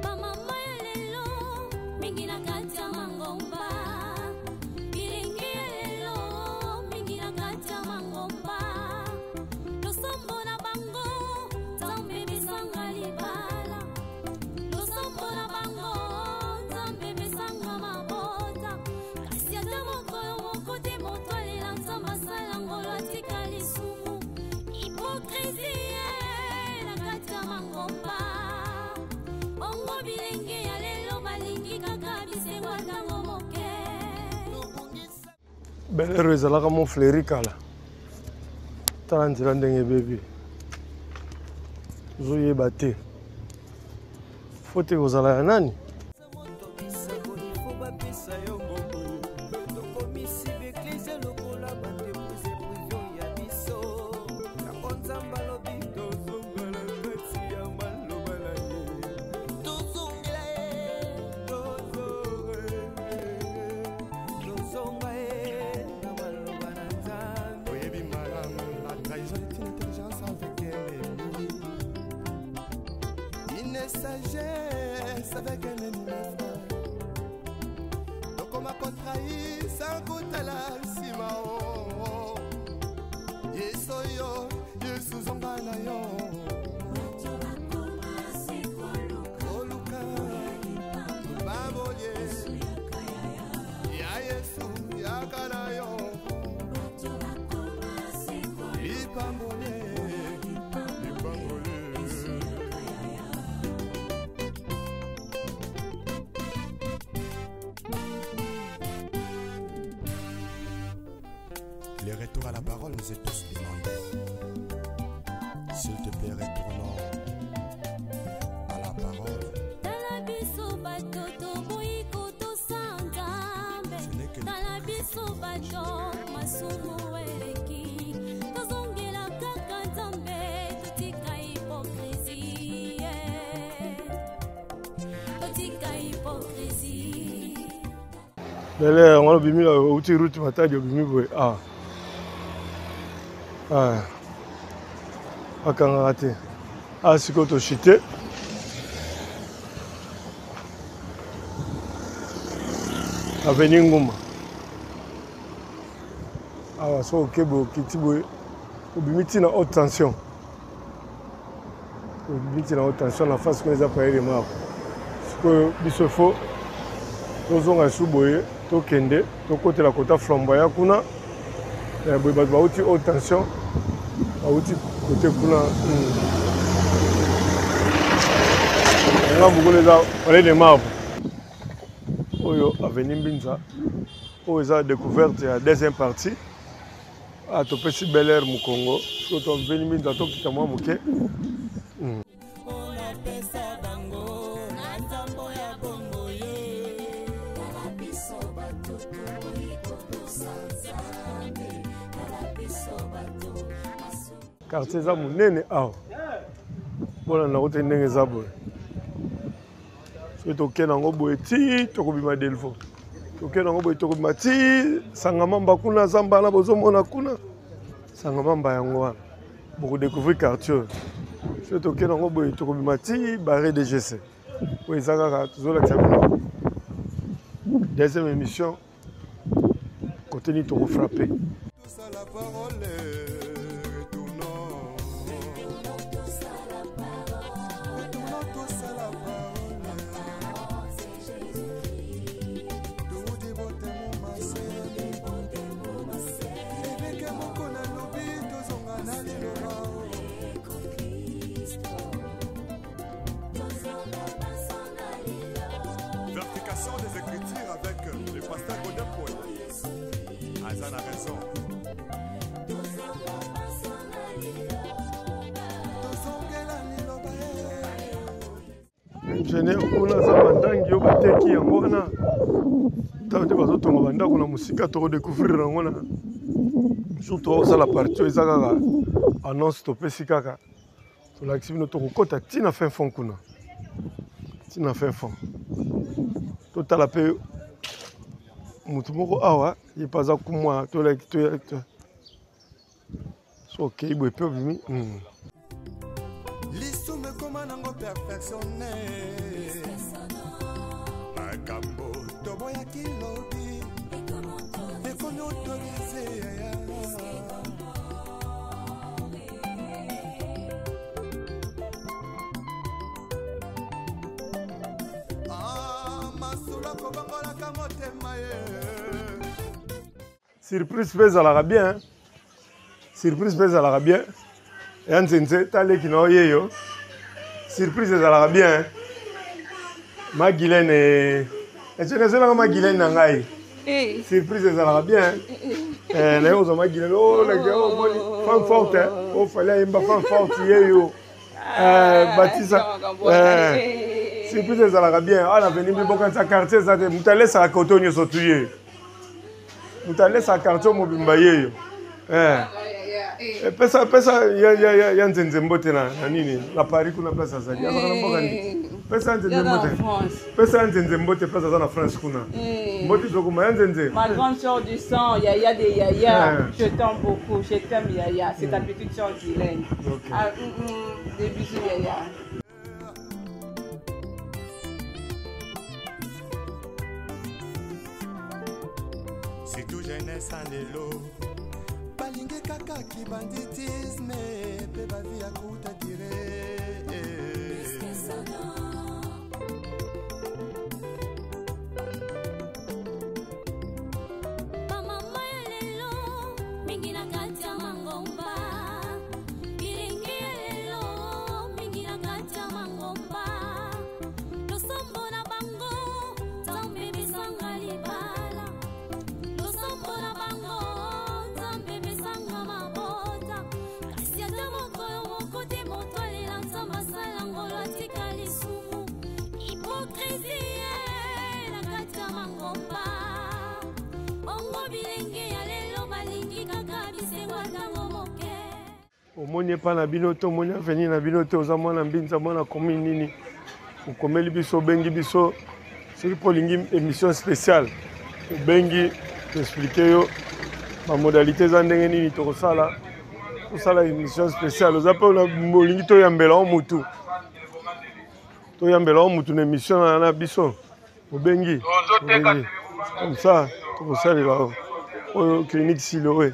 Bamama ya lelo mingi na kati ya mangomba, bilenge ya lelo mingi na kati ya mangomba, losambo na bango Nzambe besanga libala, losambo na bango Nzambe besanga mabota, kasi ata mokolo moko te moto alela Nzambe asala ngolo atika lisumu. Hypocrisie na kati ya mangomba, bongo bilenge ya lelo balingi kaka bisengo ntango moke. Bel Air ezalaka mo fleuri kala, tala nzela ndenge ebebi, ozoyeba te faute ekozala ya nani. Oyebi malamu, la trahison est une intelligence avec un ennemi, une sagesse avec un ennemi, mes frères. Tokoma kotrahi sans kotala nsima o Yesu oyo, Yesu zonga na yo. Koluka lipamboli ya Yesu, yaka na yo lipamboli, lipamboli. Le retour à la parole nous est tous demandé. S'il te plaît, retournons à la parole. Tala biso bato toboyi kotosa Nzambe, Ce n'est que tala biso bato masumu eleki, tozongela kaka Nzambe, totika hypocrisie, totika hypocrisie. Bel Air yango obimi, outi route Matadi, obimi boye ah. Ah. Bakangaka te. Ah, sikoyo toshite avenue Nguma awa, soki oke boye, okiti boye, obimi ntina haute tension, obimi ntina haute tension na face kuna eza palais de marbre. Sikoyo biso fo tozonga lisusu boye, tokende tokotela kota flamboyant kuna. Boye bato bauti haute tension, bauti kote kuna. Ngambo kuna eza palais de marbre. Oyo avenue Mbinza, oyo eza découverte ya deuxième partie. Ah, topesi Bel Air mokongo, soki to avenue Mbinza tokita mwa moke. Napesa bango na nzambo ya bongo ye. Tala biso bato toboyi kotosa Nzambe, tala biso bato masumu. Quartier eza monene awa, mpona nango te ndenge eza boye. Soki tokende yango boye ti tokobima Delvaux, tokende yango boye tokobima ti Sangamamba kuna, zamba wana bozomona kuna, Sangamamba yango wana bokodécouvrir quartier oyo. Soki tokende yango boye tokobima ti barré DGC. Oyo eza kaka tozolakisa bino deuxième émission kote nini tokofrappe. Tous à la parole, retournons. Raison. Tozongela liloba. Ingénieur kuna aza bandangi yo bateki yango wana ntango nde bazotonga bandako na mosika, tokodécouvrir yango na jour tokosala partie oyo. Eza kaka annonce topesi, kaka tolakisi bino. Tokokɔta ntina fin fond kuna, ntina fin fond. Totala mpe motu moko awa, ye mpe aza kumwa. So okei boye mpe obimi. Lisumu ekoma nango perfectionne. Makambo toboyaki lobi ekomi autorisé. Ah, masolo kobongolaka motema ye. Surprise mpe ezalaka bien, surprise mpe ezalaka bien. Ya nzenze, taleki na oye yo, surprise ezalaka bien. Magilene etienne ezelanga, Magilene na ngai, surprise ezalaka bien. Naye kozwa Magilene omoni femme forte, ofali ayemba femme forte ye yo batisa. Surprise ezalaka bien. Awa na veni mpe bokanisa quartier eza te. Moto alesaka koto nyonso tu ye, moto alesaka quartier mobimba ye yo. Pesa pesa ya, ya, ya, ya nzenze mbote na nini na Paris kuna, place azali, azaka na mboka nini. Pesa ya nzenze mbote, pesa ya nzenze mbote, place aza na France kuna. Mbote ezokoma ya nzenze. Ma grande soeur du sang, Yaya de Yaya, je t'aime beaucoup, je t'aime Yaya, c'est ta petite soeur Guylaine. Ok. Ah, des bisous Yaya. Surtout jeunesse ya lelo balingi kaka kibanditisme mpe bavie ya courte durée. Bamama ya lelo mingi na kati ya mangomba, bilingi ya lelo mingi na kati ya mangomba, losambo na bango Nzambe besanga libala, losambo na bango Nzambe besanga mabota, kasi ata mokolo moko te moto alela Nzambe asala ngolo atika lisumu. Hypocrisie na kati ya mangomba. Bongo bilenge ya lelo balingi kaka bisengo ntango moke. Omoni epa na bino te, omoni avenir na bino te. Oza mwana Mbinza, mwana komi nini, okomeli biso, obengi biso. Soki mpo olingi émission spéciale, obengi, toexpliquer yo bamodalité eza ndenge nini tokosala, tosala émission spéciale. Oza mpe olingi toyambela o mutu, toyambela o mutu na émission na biso, obengi, obengi comme ça tokosalela oyo. Oyo clinique Siloe.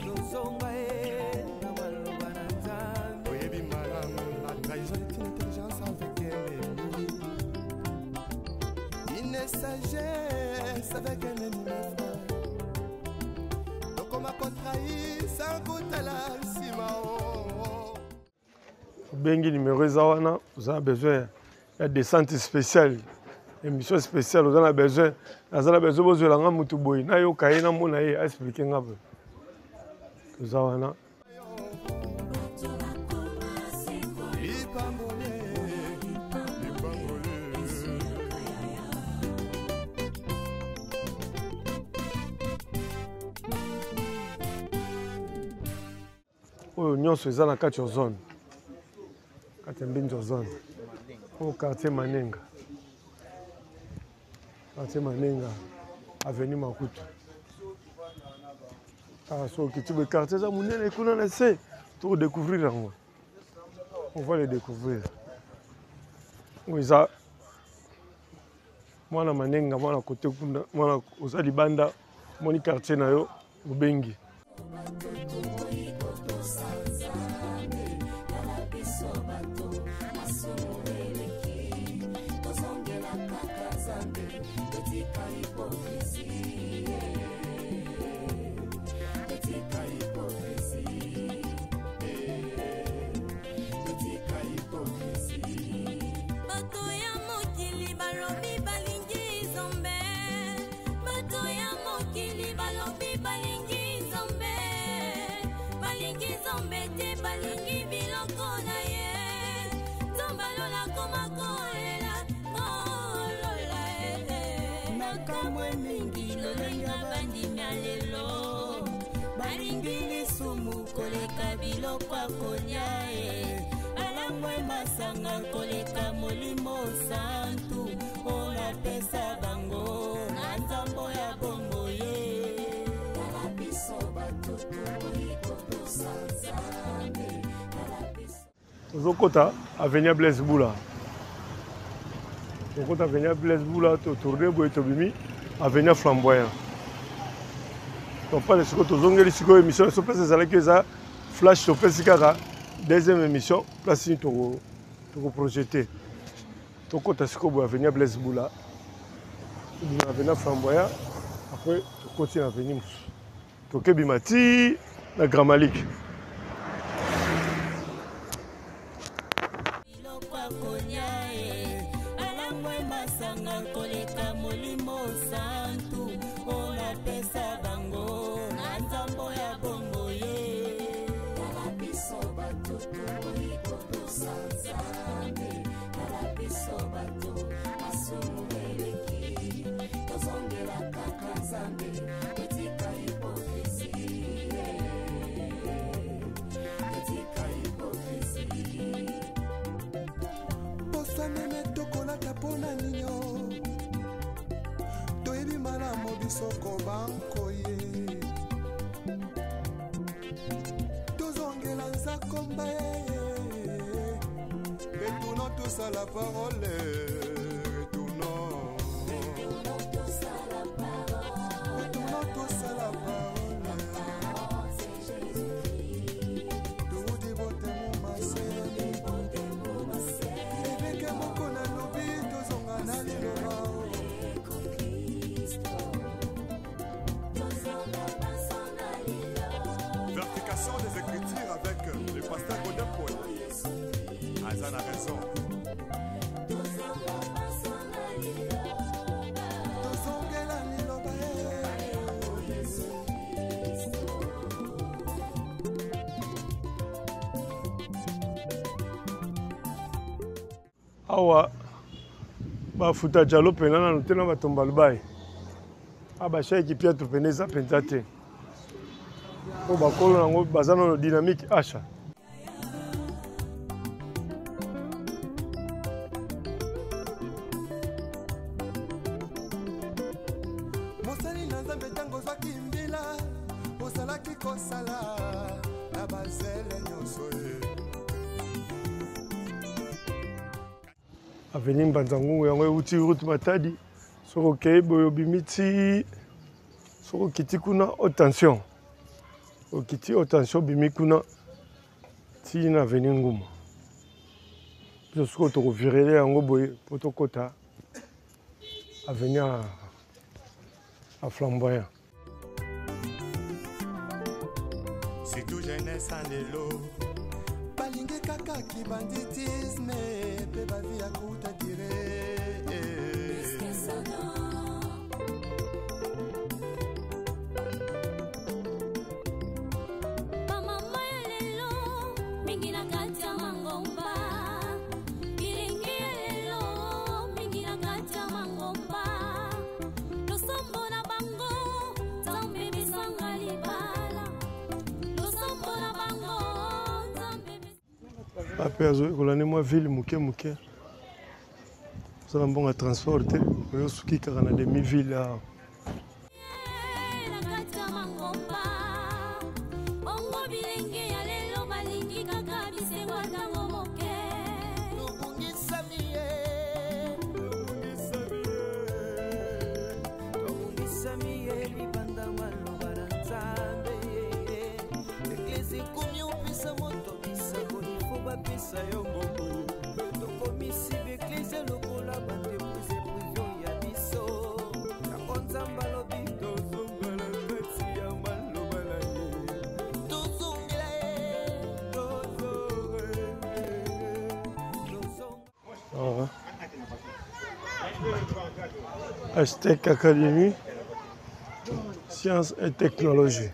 Tozonga ye na maloba na Nzambe. Oyebi malamu, la trahison est une intelligence avec ennemi, une sagesse avec un ennemi, mes frères. Tokoma kotrahir sans kotala nsima o. Obengi numéro eza wana. Oza na besoin ya descente spéciale, émission spéciale, oza na besoin, naza na besoin bozwela nga motu boye, nayoka ye, namona ye, aexpliquer nga boye, toza wana. Lipambole, lipambole. Oyo nyonso eza na kati ya zone, kati ya Mbinzo zone. Oyo quartier Manenga, quartier Manenga, avenue Makutu. Ah, so okiti boye, quartier eza monene kuna na se. Tokodécouvrir yango, on va le découvrir. Oyo eza mwana Manenga, mwana kote kuna, mwana oza libanda, omoni quartier na yo, obengi. Biso bato masumu eleki, tozongela kaka Nzambe, totika hypocrisie, totika hypocrisie, totika hypocrisie. Bato ya mokili balobi balingi Nzambe, bato ya mokili balobi balingi nzambe, balingi nzambe te, balingi biloko na ye. Nzambe alola koma kolela, kolola eh. Nakamwe mingi lolenge bandimi ya lelo balingi lisumu koleka biloko ya kolia e, balangwe masanga koleka molimo santu oyo napesa bango na nzambo ya bongo ye. Tala biso bato tokoki kotosa Nzambe, tala biso. Tozokota avenue Blaise Bula, tokota avenue Blaise Bula, totourne boye, tobimi avenue Flamboyant. Topale sikoyo, tozongeli sikoyo émission so place ezalaki, eza flash, topesi kaka deuxième émission place nini tokoprojete. Tokota sikoyo boye avenue Blaise Bula, tobima avenue Flamboyant, après tokoti na avenue mosusu, tokebima ti na Grand Malik. Biloko ya kolia e, balangwe masanga koleka molimo santu oyo napesa bango na nzambo ya bongo ye. Tala biso bato tokoki kotosa Nzambe, tala biso bato masumu eleki, tozongela kaka Nzambe, totika hypocrisie, totika hypocrisie. Posa meme tokolata mpo na ninyo, toyebi malamu biso kobankoye, tozongela nzakomba ye. Retournons tous à la parole, retournons, retournons tous à la parole, retournons tous à la parole. C'est Jésus-Christ. Toudi botemu masé, ebeke moko nalobi, tozonga na liloba. Vérification des Écritures avec le pasteur Godin Paul. Aza na raison. Tozongela liloba ye. Awa bafuta jalo mpena nanu te na bato mbalubai a bashaiki piatro mpena eza mpenza te, mpo bakolo yango baza nano dynamique asha. Mosali na Nzambe, ntango ozwaki mbila, ozalaki kosala na bazele nyonso ye. Avenue Mbanza Ngungu yango euti route Matadi, soki okei boye obimi ti soki okiti kuna haute tension, okiti haute tension obimi kuna ti na avenue Nguma. Biso sikoyo tokovirele yango boye mpo tokɔta avenue ya Flamboyant. Surtout jeunesse ya lelo balingi kaka kibanditisme mpe bavi ya kuta dire. Bamama ya lelo mingi na kati ya mangomba, bilingi ya lelo mingi na kati ya mangomba, losambo na bango Nzambe bisanga libala, losambo na bango Nzambe. Ape azoyekola nde mwa ville moke moke, oza na mbongo ya transport te, oyo osuki kaka na demi ville awa. Na kati ya mangomba bongo bilenge ya lelo balingi kaka bisengo ntango moke. Tobungisami ye, tobungisami ye libanda maloba na Nzambe. Eglise ekomi opesa moto bisango, ifo bapesa yo mbongo. Tokomisi baeglise lokola baentreprise prive ya biso. Yango Nzambe alobi tozongela kati ya maloba na ye, tozongela ye, tozongela. Ah. Hashtag Academy. Science et technologie.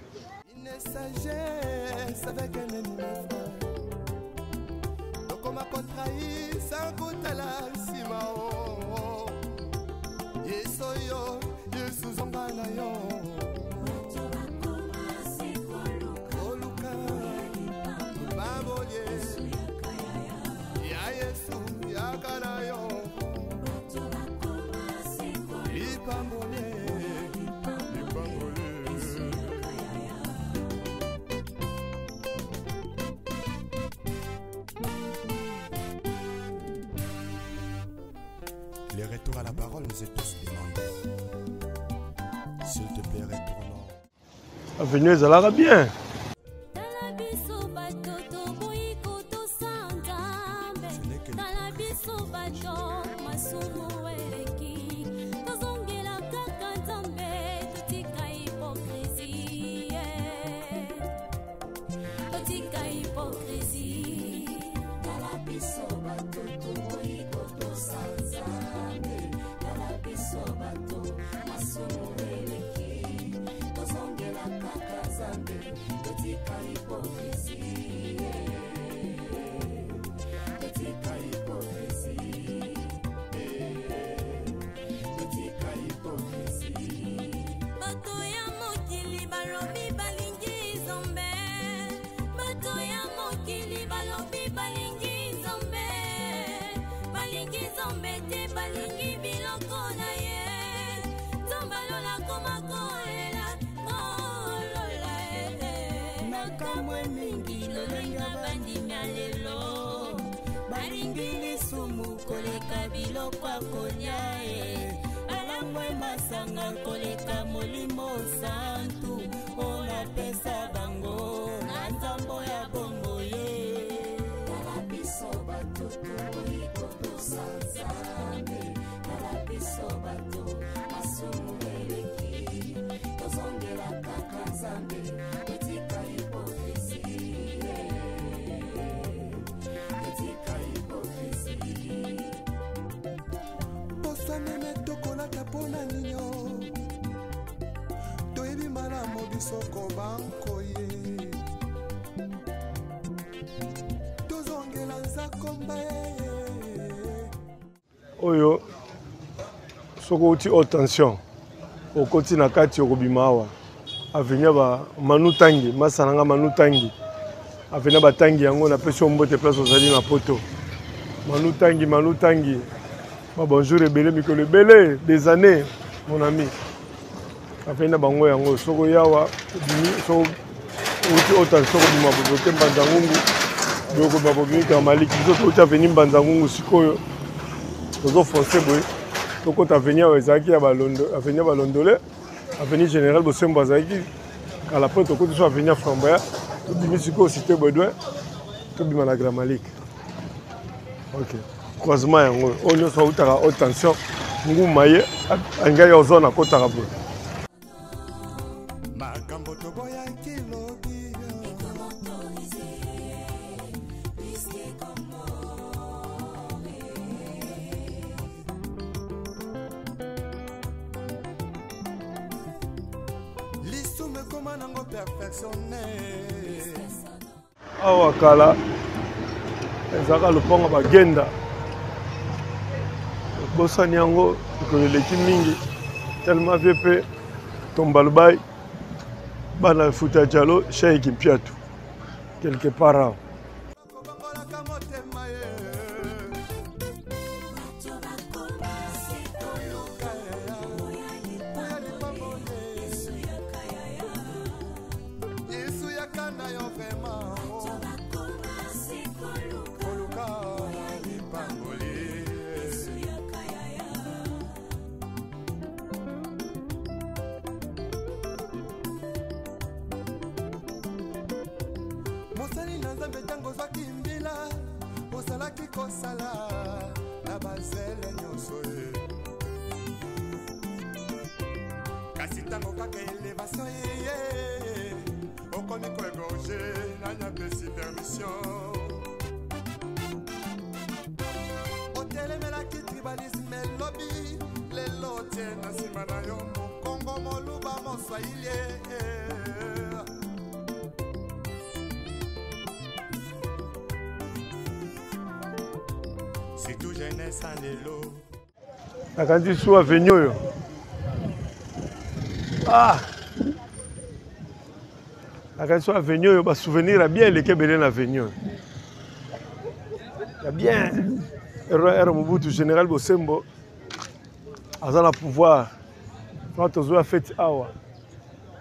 Le retour à la parole nous est tous demandé. S'il te plaît, retournons. Avenue ezalaka bien. Tala biso bato toboyi kotosa Nzambe. Tala biso bato masumu eleki. Tozongela kaka Nzambe, totika hypocrisie. Totika hypocrisie. Tala biso bato toboyi kotosa Nzambe. Tala biso bato masumu eleki. Tozongela kaka Nzambe, totika hypocrisie. Totika hypocrisie. Totika hypocrisie. Bato ya mokili balobi balingi Nzambe. Bato ya mokili balobi balingi Nzambe. Balingi Nzambe te, balingi biloko na ye. Nzambe alola koma kolela, kolola eh. Makambo mingi lolenge bandimi ya lelo. Balingi lisumu koleka biloko ya kolia e. Balangwe masanga koleka molimo santu oyo napesa bango na nzambo ya bomoi ye. Tala biso bato toboyi kotosa Nzambe. Tala biso bato masumu eleki. Tozongela kaka Nzambe, totika hypocrisie. Totika hypocrisie. Posa meme tokolata mpona ninyo. Toyebi malamu biso kobankoye. Tozongela nzakomba ye. Oyo soki outi haute tension okoti na kati okobima awa avenue ba Manu Tangi, masa na nga Manu Tangi, avenue ba Tangi yango napesi yo mbote place ozali na poto. Manu Tangi, Manu Tangi, ba bonjour ebele mikolo ebele des années mon ami. Avenue na bango yango soki oyawa obimi, soki outi haute tension okobima boboke Mbanza Ngungu, boye okobima bobimi Karmaliki. Biso touti avenue Mbanza Ngungu sikoyo tozofonce boye tokota avenue awa ezalaki ya balondo, avenue ya balondole, avenue Général Bosembo azalaki kala po tokoti so avenue ya Framboya, tobimi sikoyo cité Baudouin, tobima na Grand Malik. Ok, croisement yango oyo nyonso autaka haute tension nguma ye alingaki ozona akotaka boye. Makambo toboyaki lobi. Lisumu ekoma nango perfectionné. Awa kala ezalaka lopango bagenda, bosani yango mikolo eleki mingi tellement vie mpe tombalubai bana futa jalo Sheikh Mpiatu quelque part awa. Mosali na Nzambe ntango ozwaki mbila ozalaki kosala na bazele nyonso ye. Kasi ntango kaka elevation ye okomi koegorge nani apesi permission. Otelemelaki tribalisme elobi lelo tie na nsima na yo mokongo Mokongo, moluba, moswahili. Surtout jeunesse en lelo. Nakanisi su avenue oyo. Ah! Nakanisi su avenue oyo ba souvenir ya bien eleki ebele na avenue oyo. Ya bien. R Mobutu général Bosembo aza na pouvoir. Wana tozwa fete awa.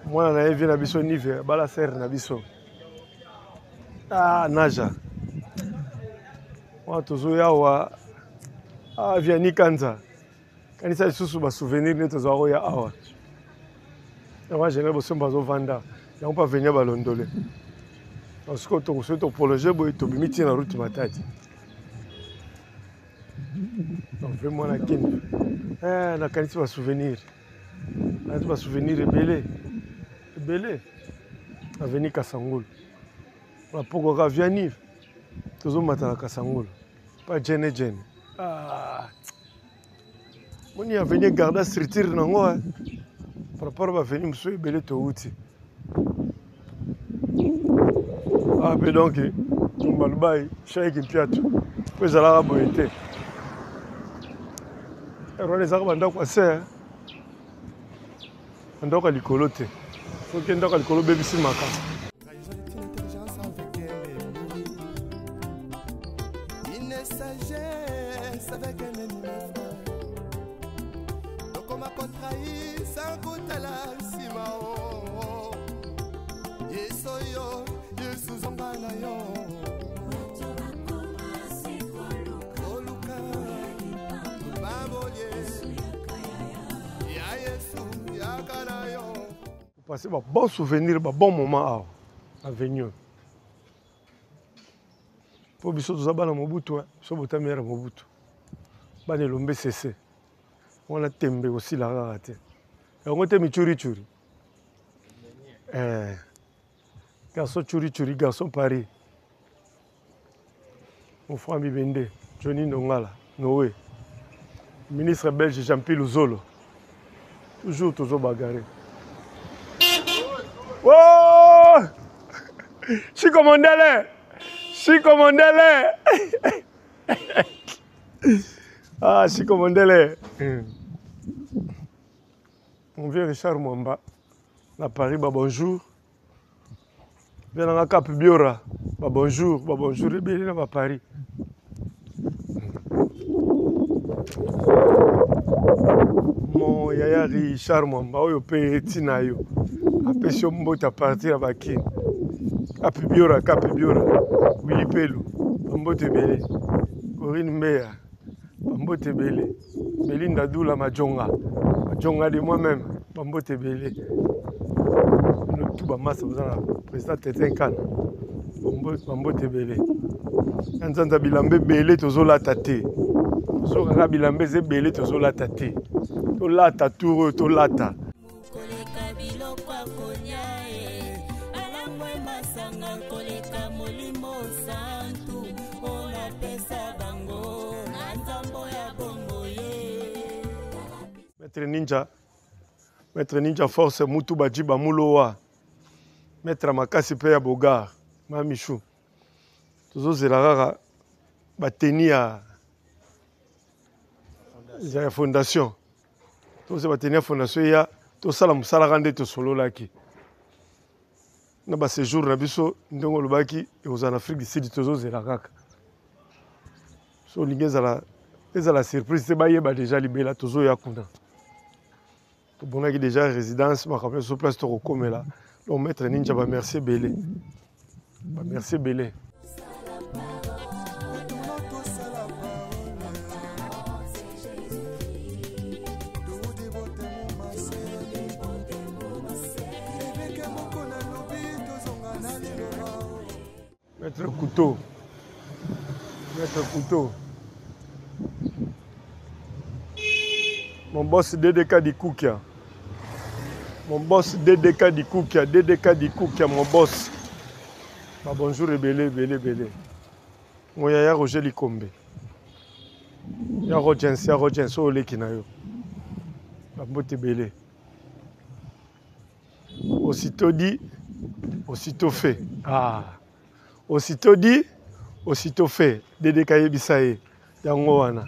Mwana na ye vie na biso Nive bala sere na biso. Ah, Naja. Wana tozoya awa. Ah, Vianney Kanza. Kanisa lisusu ba souvenir nde tozwa koya awa. Yango général Bosembo azovanda. Yango mpe avenir balondole. Donc sikoyo tokosoki toprologe boye tobimi ntina route Matadi. Donc vraiment mwana Kin. Eh, nakanisi ba souvenir. Nakanisi ba souvenir ebele. Ebele. Avenue Kasangulu. Na poko ka Vianney. Tozomata na Kasangulu. Pa jene jene. Ah. Moni avenue garda structure nango eh. Par rapport ba avenue mosusu ebele towuti. Ah, mpe donc Tumbalubai, Shaiki Mpiatu, mpo ezalaka boye te. Rwanda ezalaka bandako ya se, bandako ya likolo te. Soki ndako ya likolo obebisi makambo. Une sagesse avec un ennemi tokoma kotrahi sans kotala nsima o yesu oyo yesu zonga na yo koluka babolie ya yesu yaka na yo Passer ba bon souvenir ba bon moment awa avenue oyo mpo biso toza bana Mobutu, biso botami ya Mobutu, bana elombe sese wana tembe kosila kaka te yango te michurichuri eh, garçon churichuri garçon Paris mon frère Bibende Johnny Ndongala Noé ministre belge Jean-Pierre Luzolo toujours tozo bagarre oh Chico Mondele Chico Mondele ah Chico Mondele mon vieux Richard Mwamba na Paris ba bonjour Viens nanga Cap Biora ba bonjour ba bonjour ebele na ba Paris mon yaya Richard Mwamba oyo mpe ntina yo apesi yo mbote a partir ya bakini Cap Biora Cap Biora Willy Pelu bambote ebele Corinne Mbeya bambote ebele Belinda Dula Majonga Majonga de moi-même bambote ebele bino tu bamasa boza na président Tetin Kana bambote ebele na nzanza bilamba ebele tozolata te tozokaka bilamba eza ebele tozolata te tolata tour oyo tolata koleka biloko ya kolia e alangwe masanga koleka molimo santu oyo napesa bango na nzambo ya bongo ye. Maître Ninja, Maître Ninja Force Mutu Bajiba Mulowa, Maître makasi pe ya Bogar, Mamichou. Tozozela kaka bateni ya ya fondation. Tozela bateni ya fondation ya tosala mosala kaka nde tosololaki. Na ba séjour na biso ndenge olobaki ekozala na Afrique du Sud tozozela kaka. So olingi ezala ezala surprise te bayeba déjà libela tozoya kuna. Tobongaki déjà résidence makambo nyonso place tokokomela. Donc maître Ninja ba merci ebele. Ba merci ebele. Maître Couteau. Maître Couteau. Mon boss DDK Dikoukia. Mon boss DDK Dikoukia. DDK Dikoukia, mon boss. Ba bonjour ebele, ebele, ebele. Mon yaya Roger Likombe. Ya Rogens, ya Rogens, oyo oleki na yo. Ba mbote ebele. Aussitôt dit, aussitôt fait. Ah. Aussitôt dit, aussitôt fait. Dede kayebisa ye. Yango wana.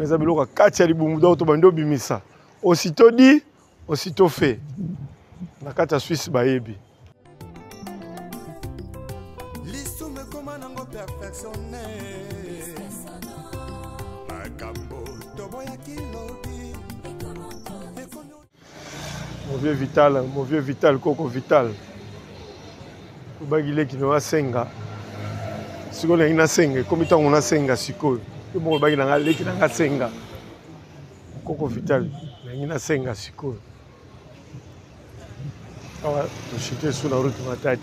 Eza biloko ya kati ya libumu donc tobandi obimisa. Aussitôt dit, aussitôt fait. Na kati ya Suisse bayebi. Lisumu ekoma nango perfectionne makambo toboyaki lobi. Mon vieux Vital, mon vieux Vital, Koko Vital. Obaki leki na asenga. Sikoyo nalingi nasenga, ekomi ntango nasenga sikoyo. Yo moko olobaki na nga leki na nga asenga. Koko Vital, nalingi nasenga sikoyo. Awa toshite sous la route Matadi.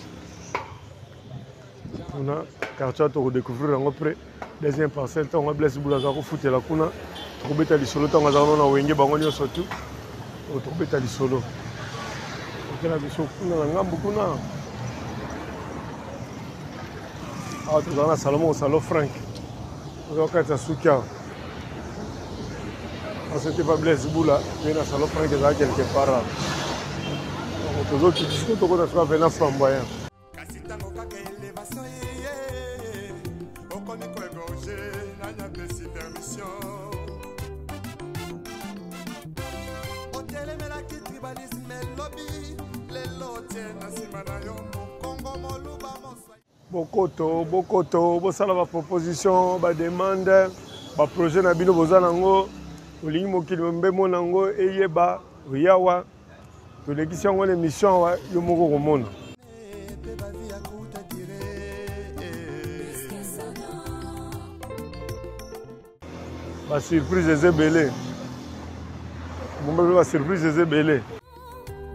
Kuna quartier tokodécouvrir yango près deuxième parcelle ntango Blaise Bula aza kofutela kuna tokobeta lisolo ntango aza na wenge bango nyonso tu tokobeta lisolo okela biso kuna na ngambu kuna awa tozala na salon moko salon Frank oza kati ya suki awa parce que Blaise Bula mpe na salon Frank ezala quelque part awa tozokiti sikoyo tokota sikoyo avena flamboyant. Kasi ntango kaka elevation eye, okomi koegorge, nani apesi permission? Otelemelaki tribalisme elobi, lelo otie na nsima na yo mokongo moluba moswa. Bokoto, bokoto, bosala ba proposition, ba demande, ba projet na bino boza nango, olingi mokili mbemo nango eyeba oyawa, tolekisi yango na émission awa yo moko komona. Ba surprise eza ebele. Bomba mpe ba surprise eza ebele.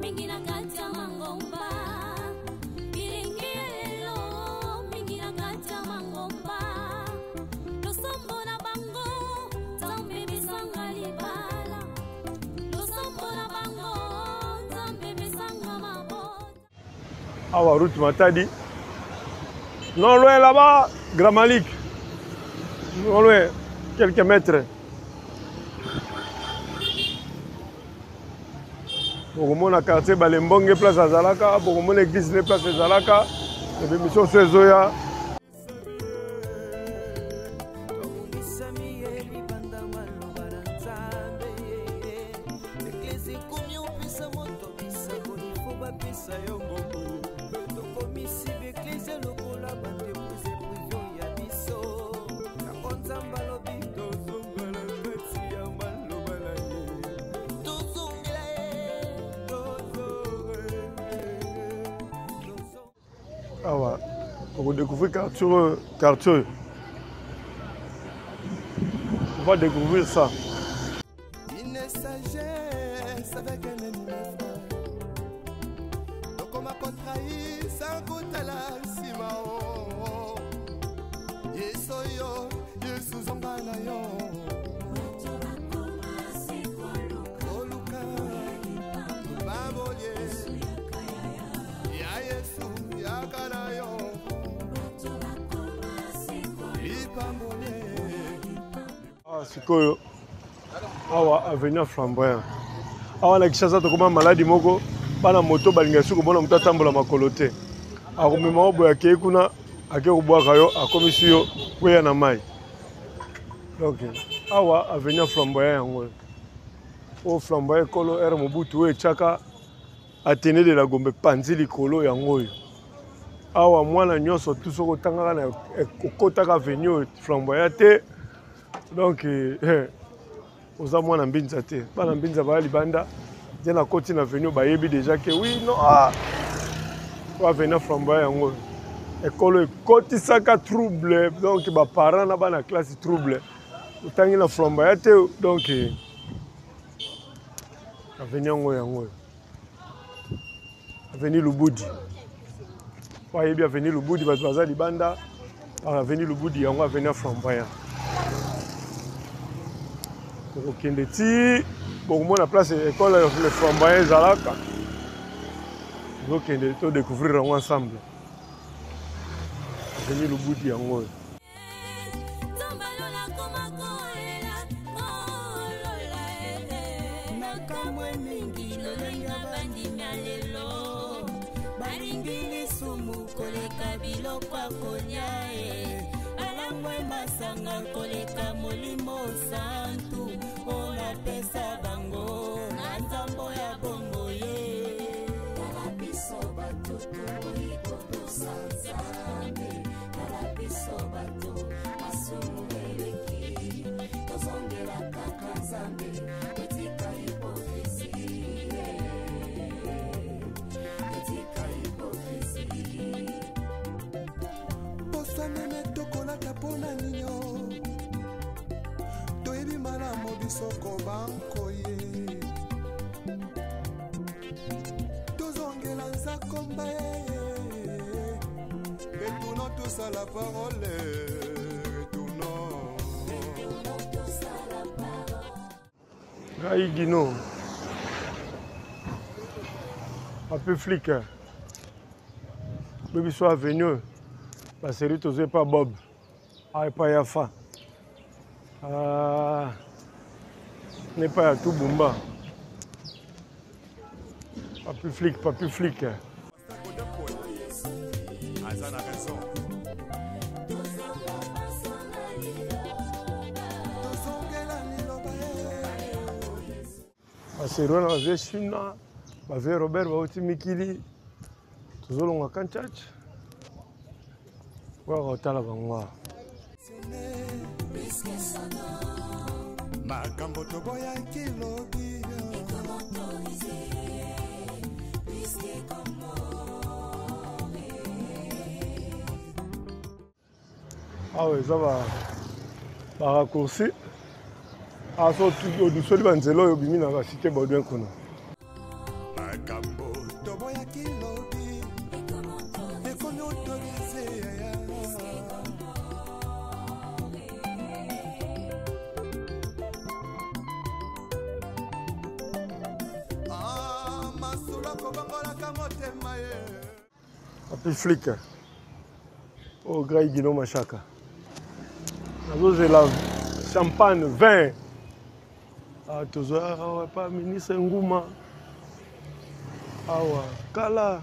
Mingi na kati ya mangomba, bilingi lelo mingi na kati ya mangomba, losambo na bango Nzambe pesanga libala, losambo na bango Nzambe pesanga mabota. Awa route Matadi, non loin là-bas, Grand Malik, non loin, quelques mètres. Bokomona quartier Balembonge place azalaka, bokomona église ne place ezalaka, ebe mission so ezoya. Awa okodécouvrir quartier oyo, quartier oyo. On va découvrir ça. Une sagesse avec un ennemi, frère. Tokoma kotrahi sans kotala nsima, oh, oh. Yesu yo, Yesu zonga na yo. Koluka, babolie. Ya Yesu, yaka na yo. Lipambolie. Ah, sikoyo awa avenue Flamboyant. Awa na Kinshasa tokoma maladi moko, bana moto balinga soki komona moto atambola makolo te. Akomema yo boye akei kuna, akei kobwaka yo, akomisi yo kweya na mai. Donc awa avenue Flamboyant yango oyo. Oyo Flamboyant ekolo R Mobutu oyo etiaka Athénée de la Gombe panzi likolo yango oyo. Awa mwana nyonso tu soki otangaka na okotaka avenue oyo Flamboyant te. Donc oza mwana mbinza te. Bana mbinza baya libanda, nde nakoti na avenue bayebi déjà que oui non ah. Oyo avenue Flamboyant yango oyo. Ekolo ekotisaka trouble, donc ba parents na bana classe trouble. Otangi na Flamboyant te, donc avenue yango yango oyo. Avenue Lubudi. Oyebi avenue Lubudi, bato baza libanda. Avenue Lubudi yango avenue Flamboyant. Tokokende ti bokomona place école le Flamboyant ezalaka. Tokokende to découvrir yango ensemble. Avenue Lubudi yango oyo. Koleka biloko ya kolia e balangwe masanga koleka molimo santu oyo napesa bango na nzambo ya bongo ye. Tala biso bato toboyi kotosa Nzambe, tala biso bato masumu eleki, tozongela kaka Nzambe, totika hypocrisie, totika hypocrisie. Posa meme tokolata mpo na ninyo, toyebi malamu biso kobankoye, tozongela nzakomba ye. Retournons tous à la parole, retournons. Ngai Gino Papi Flick oyebi biso avenue baseri tozwi epa Bob awa epai ya fa ah, na epai ya Tubumba. Papi Flick, Papi Flick. Aza na raison. Tozongela liloba ye. Baseri wana bavie Shina, bavie Robert bauti mikili, tozolonga Kanchach oyo kotala bango awa. Makambo toboyaki lobi awa eza baraccourci awa so odusoli banzela oyo obimi na basite Baudouin kuna. Makambo toboyaki lobi ekomi autorise. Ah, masolo akobongolaka motema ye. Papi Flick oyo Grai Gino Mashaka, nazozela champagne 20. Ah, tozwa awa pa ministre Nguma awa kala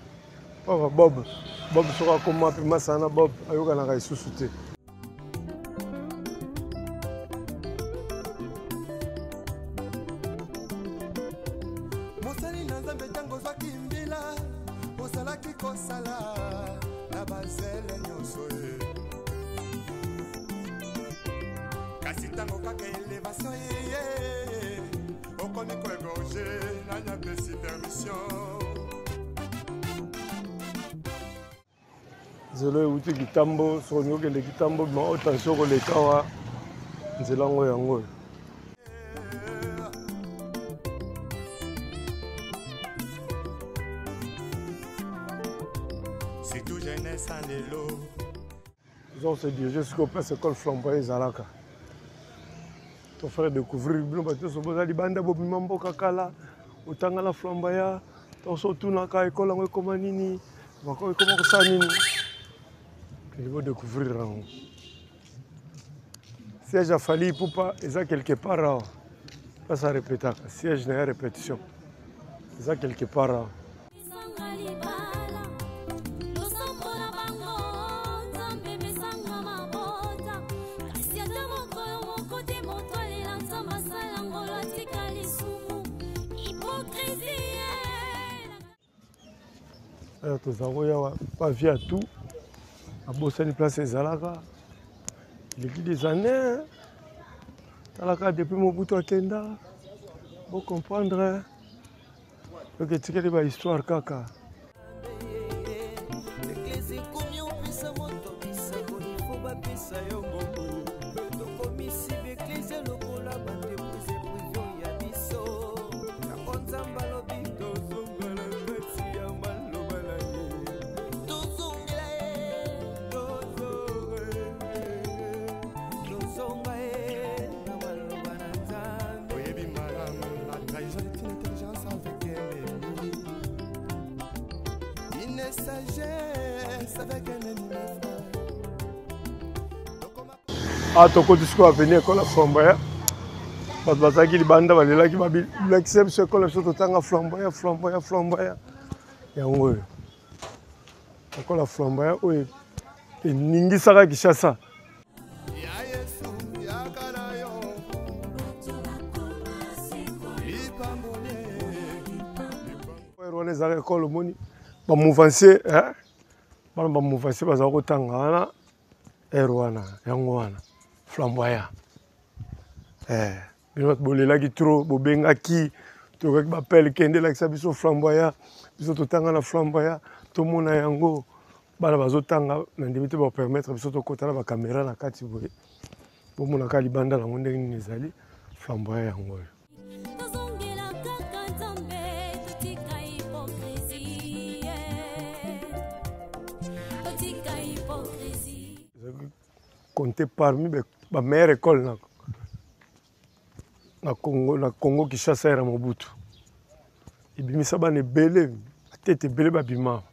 papa Bob. Bob soki akoma mpe masana na Bob ayokanaka lisusu te. Mosali na Nzambe, ntango ozwaki mbila, ozalaki kosala na bazele nyonso ye, kasi ntango kaka elevation ye, okomi koegorge. Nani apesi permission? Nzela oyo euti Kitambo, soki olingi okende Kitambo, bima haute tension koleka awa, nzela yango yango oyo. Surtout jeunesse en lelo. Toza se dirige sikoyo place école Flamboyant ezalaka. Tofaire découvrir bino bato nyonso boza libanda, bobima mboka kala, otanga na Flamboyant, ntango otunaka ekole yango ekoma nini, bako ekoma kosala nini, kende bodécouvrir yango. Siège ya Fally Ipupa eza quelque part awa, place arepetaka, siège na ya répétition eza quelque part awa. Pesanga libala, losambo na bango, Nzambe pesanga mabota. Kasi ata mokolo moko te moto alela Nzambe asala ngolo atika lisumu. Hypocrisie. Awa toza koya pa via tout, abosani place ezalaka eleki des années, talaka depuis Mobutu akenda, bocomprendre soki etikali ba histoire kaka. Eglise ekomi opesa moto bisango, ifo bapesa yo mbongo. Tokomisi baeglise lokola baentreprise prive ya biso. Yango Nzambe alobi tozongela kati ya maloba na ye, tozongela ye, tozonga ye na maloba na Nzambe. Oyebi malamu, la trahison est une intelligence avec un ennemi, une sagesse avec un ennemi, mes frères. Tokoma Awa tokoti sikoyo avenue école ya Flamboyant. Bato bazalaki libanda balelaki, balakisa biso ekole biso totanga Flamboyant, Flamboyant, Flamboyant yango oyo. Ekole ya Flamboyant oyo eningisaka Kinshasa. Wana ezalaka ekole omoni bamouvancier bana bamouvancier bazala kotanga wana ere wana yango wana flamboyant eh. Bino bato bolelaki trop, bobengaki, toyokaki bapele kende elakisa biso flamboyant, biso totanga na flamboyant, tomona yango. Bana bazotanga na ndimi te bapermettre biso tokota na bakamera na kati boye, bomona kaka libanda nango ndenge nini ezali flamboyant yango oyo. Tozongela kaka Nzambe, totika hypocrisie. Totika hypocrisie. Compter parmi ba meilleure école na na Congo, na Congo Kinshasa era Mobutu. Ebimisa bana ebele, batete ebele babima.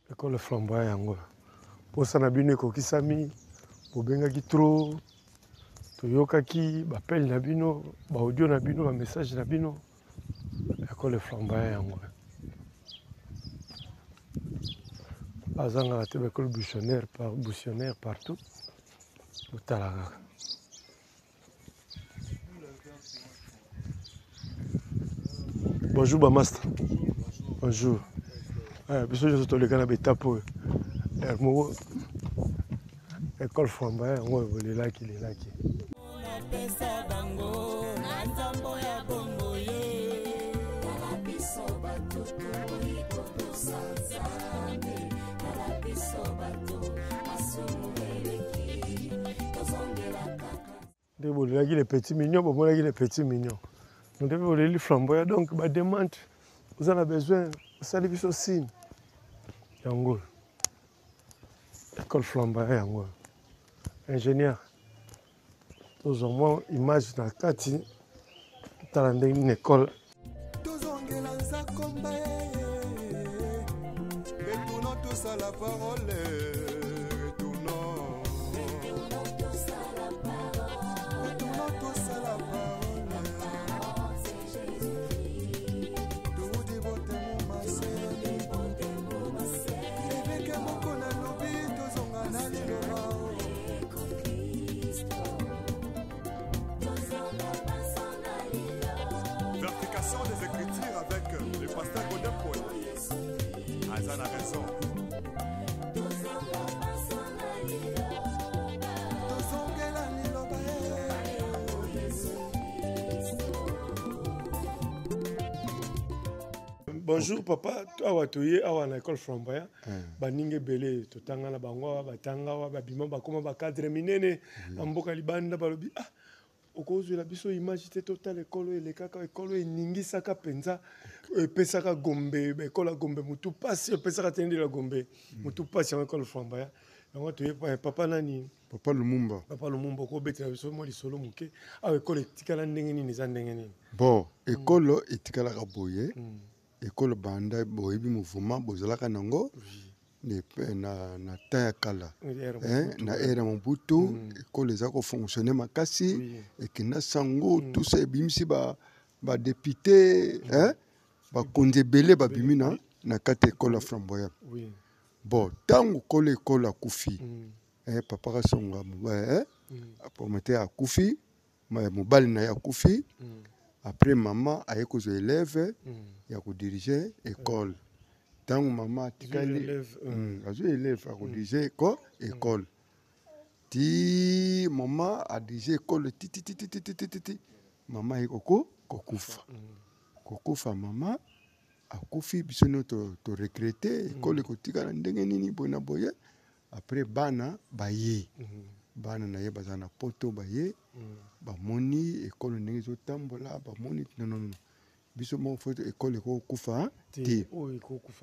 École flamboyant yango. Posa na bino ekokisami, bobengaki trop, toyokaki ba appel na bino, ba audio na bino, ba message na bino. École flamboyant yango. Bazangaka te ba école buissonnaire par buissonnaire partout. Botala kaka. Bonjour ba master. Bonjour. Eh, biso nyonso toleka na betape oyo. Eh, moko école flamboyant yango oyo bolelaki lelaki. Napesa bango na nzambo ya bongo ye. Tala biso bato tokoki kotosa Nzambe. Tala biso bato masumu eleki tozongela kaka. Nde bolelaki le petit mignon, bomonaki le petit mignon. Nde boleli flamboyant, donc ba demande oza na besoin osali biso signe yango école flamboyant yango ingénieur tozwa mwa image na kati tala ndenge nini école. Tozongela nzakomba retournons tous à la parole, retournons, retournons tous à la parole. Toudi botemu masele eveke moko nalobi tozonga na liloba. Vérification des Écritures avec le pasteur Godin Paul. Azan a raison. Tozongela liloba. Bonjour papa, awa toye awa na école flamboyant, baninga ebele totanga na bango awa, batanga awa, babima bakoma ba cadre minene na mboka libanda, balobi ah okozwela biso image te totala ekolo elekaka, ekolo eningisaka mpenza, epesaka Gombe, ekolo ya Gombe motu pasi, epesaka te ndela Gombe motu pasi yango ekolo flamboyant yango toye papa nani? Papa Lumumba. Papa Lumumba, okobetela biso mwa lisolo moke awa ekolo etikala ndenge nini, eza ndenge nini? Bon, ekolo etikalaka boye, ekolo banda boyebi mouvement bozalaka nango na temps ya kala, na ère ya Mobutu, ekolo eza kofonctionne makasi, ekenda sango tout ça ebimisi ba badéputé, bakonzi ebele babimi na kati ya ekolo ya flamboyant. Bon, ntango kolo ekolo akufi, papa Kasonga promoteur akufi, mobali na ye akufi, après mama aye kozwa élève ya kodirige école. Ntango mama atikali azwi élève akodirige école ti mama adirige école tititititititi, mama aye kokufa. Kokufa mama akufi, biso nyonso toregrete école ekotikala ndenge nini boye na boye. Après bana baye, bana na ye baza na poto, baye bamoni ekole ndenge ezotambola, bamoni non, non, non, biso moko fo ekole ekokufa te,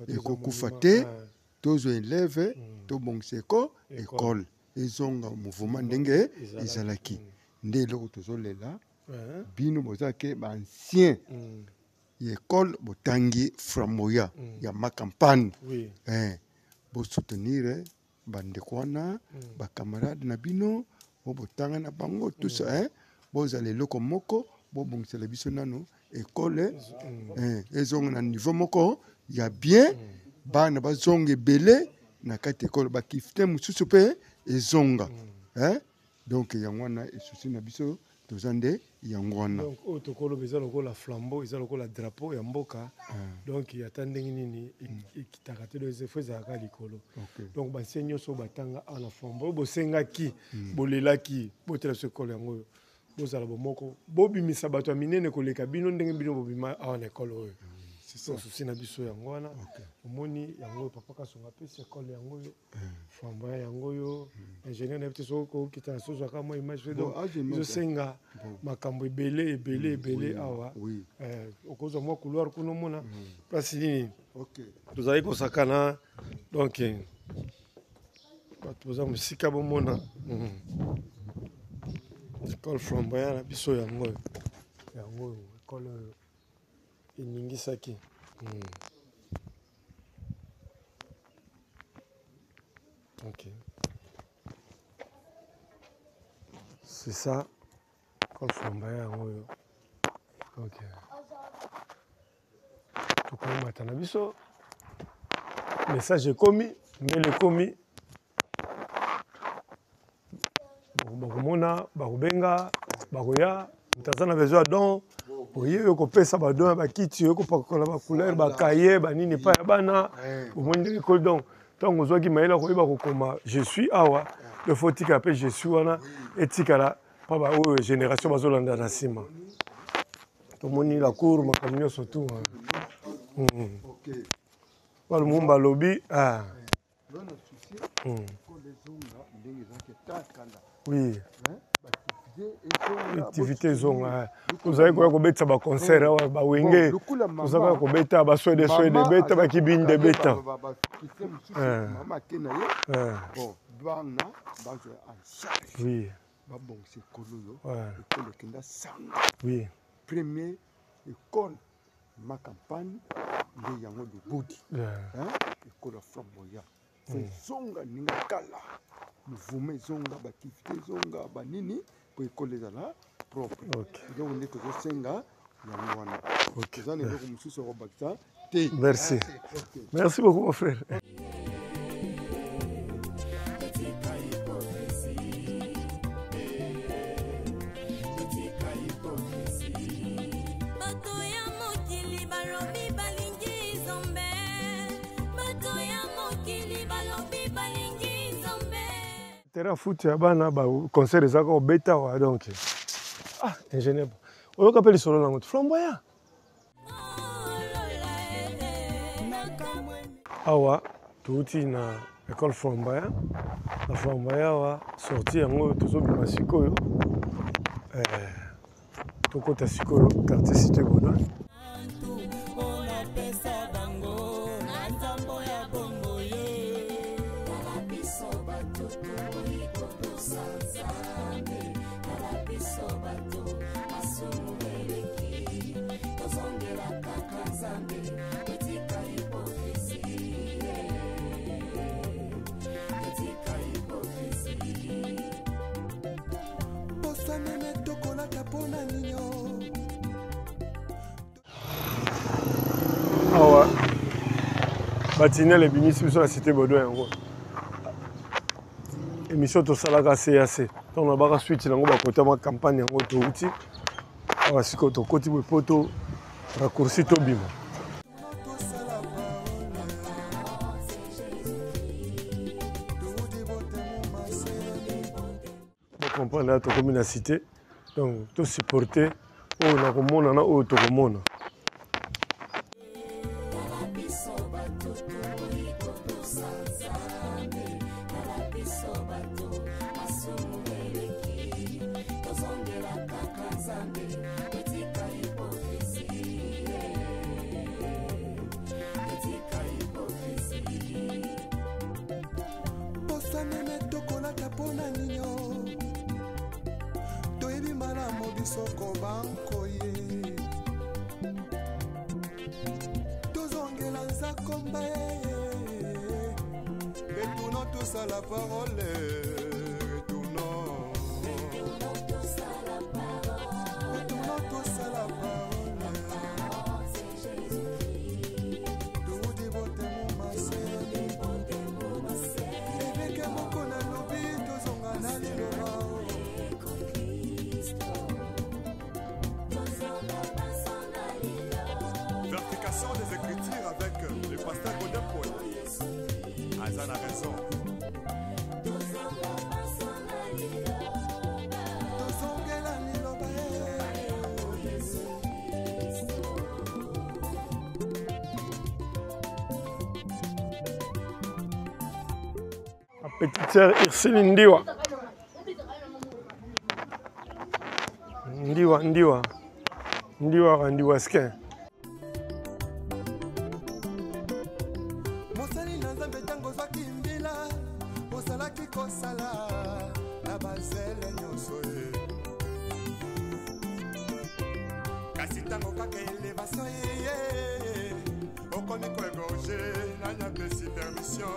ekokufa te, tozwa élève tobongisa ekole ezonga mouvement ndenge ezalaki. Nde eloko tozolela bino boza ke baancien ya ekole, botangi flamboyant ya macampagne, bosoutenir bandeko wana, bacamarade na bino oyo botanga na bango tout ça, bozala eloko moko. Bobongisela biso nano ekole eh, ezonga na niveau moko ya bien, bana bazonga ebele na kati ekole, bakifte mosusu mpe ezonga. Eh? Donc yango wana esusi na biso, toza nde yango wana. Donc oyo tokoloba eza lokola flambeau, eza lokola drapeau ya mboka. Donc ata ndenge nini ekitaka te, donc fo ezalaka likolo. Donc basie nyonso oyo batanga awa na flambeau, oyo bosengaki, bolelaki, botela biso ekolo yango oyo, bozala bomoko, bobimisa bato ya minene koleka bino ndenge bino bobima awa na ekolo oyo. Donc susi na biso yango wana. Omoni yango oyo papa Kasonga apesi ekole yango oyo, flamboyant yango oyo, ingénieur nayebi te soki okokita na soki ozwaka mwa image pe. Donc ezosenga makambo ebele ebele ebele awa. Okozwa mwa couloir kuna, omona place nini tozali kosakana. Donc bato boza mosika bomona école flamboyant na biso yango oyo, yango oyo école oyo eningisaki. Ok, c'est ça, école flamboyant yango oyo. Ok, tokomata na biso, message ekomi, mbele ekomi, bakomona, bakobenga, bakoya. Moto aza na besoin ya don, oye oyo kopesa badon ya bakiti, oyo kopakola bacouleur, bakaye, banini epai ya bana. Omoni ndenge ekoli. Donc ntango ozwaki mayele koyeba kokoma je suis awa, il faut otikala mpe je suis wana, etikala mpa baoyo génération bazolanda na nsima. Tomoni la cour, makambo nyonso tu Lumumba alobi. Oui, activité ezonga, tozali koya kobetisa baconcert awa, bawenge toza koya kobeta, baswede swede beta, bakibinde beta. Oui, babongisa ekolo oyo, ekolo ekenda sanga. Oui, premier école ma campagne nde yango lobudi, ekolo ya flamboyant fo ezonga ndenge kala, mouvement ezonga, baaktivité ezonga, banini, mpo ekolo ezala propre. Eloko nde tozosenga yango wana, toza na eloko mosusu ya kobakisa te. Merci, merci beaucoup mon frère. Bato ya mokili balobi balingi Nzambe, bato ya mokili balobi balingi Nzambe. Terrain foot ya bana, ba concert ezalaka kobeta wa. Donc ah, ingénieur, oyoka mpe lisolo nango te, flamboyant awa. Touti na école flamboyant, na flamboyant awa, sorti yango oyo tozobima sikoyo. Tokota sikoyo quartier Cité Baudouin. Onapesa bango na nzambo ya bongo ye. Tala biso bato tokoki kotosa Nzambe, tala biso bato masumu eleki, tozongela kaka Nzambe, totika hypocrisie, totika hypocrisie. Posa meme tokolata mpona ninyo. Awa batinele ebimisi biso na Cité Baudouin. Yango émission tosalaka cac, ntango nabaka suite nango, bakotama campagne yango. Touti awa, sikoyo tokoti boye po to raccourci, tobima. Tosala parole toudi botemu masele. Bocomprendre, awa tokomi na cité, donc tosupporte oyo nakomona na oyo tokomona. Tala biso bato tokoki kotosa Nzambe, tala biso bato masumu eleki, tozongela kaka Nzambe, totika hypocrisie, totika hypocrisie. Posa meme tokolata mpona ninyo, toyebi malamu biso kobankoye, tozongela nzakomba ye. Retournons tous à la parole, retournons, retournons tous. Petite sœur Ursule Ndiwa. Ndiwa, Ndiwa. Ndiwa, Ndiwa Skin. Mosali na Nzambe, ntango ozwaki mbila, ozalaki kosala na bazele nyonso ye. Kasi ntango kaka elevation eye, okomi koegorge. Nani apesi permission?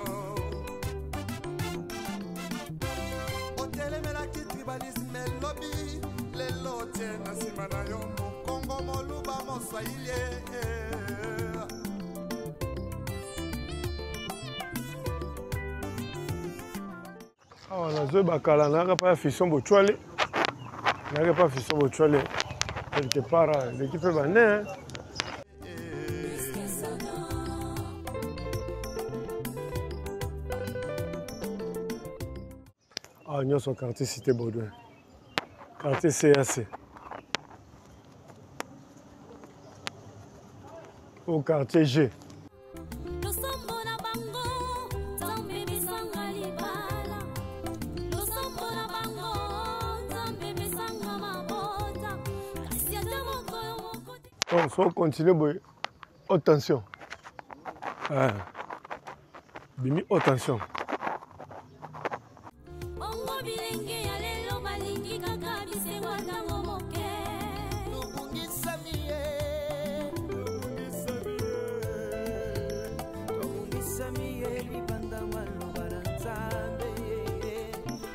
Otelemelaki tribalisme elobi, lelo otie na nsima na yo mokongo, moluba, moswahili. Awa nazoyeba kala, nayaka pa ya Fisson Bocwale, nayaka pa Fisson Bocwale quelque part, eleki mpe bane. Awa nyonso quartier Cité Baudouin, quartier CAC, au quartier G. Losambo na bango, Nzambe pesanga libala. Losambo na bango, Nzambe pesanga mabota. Kasi ata mokolo moko te. Donc so continue boye, haute tension. Ah. Bimi haute tension. Bongo bilenge ya lelo balingi kaka bisengo ntango moke. Tobungisami ye, tobungisami ye libanda maloba na Nzambe.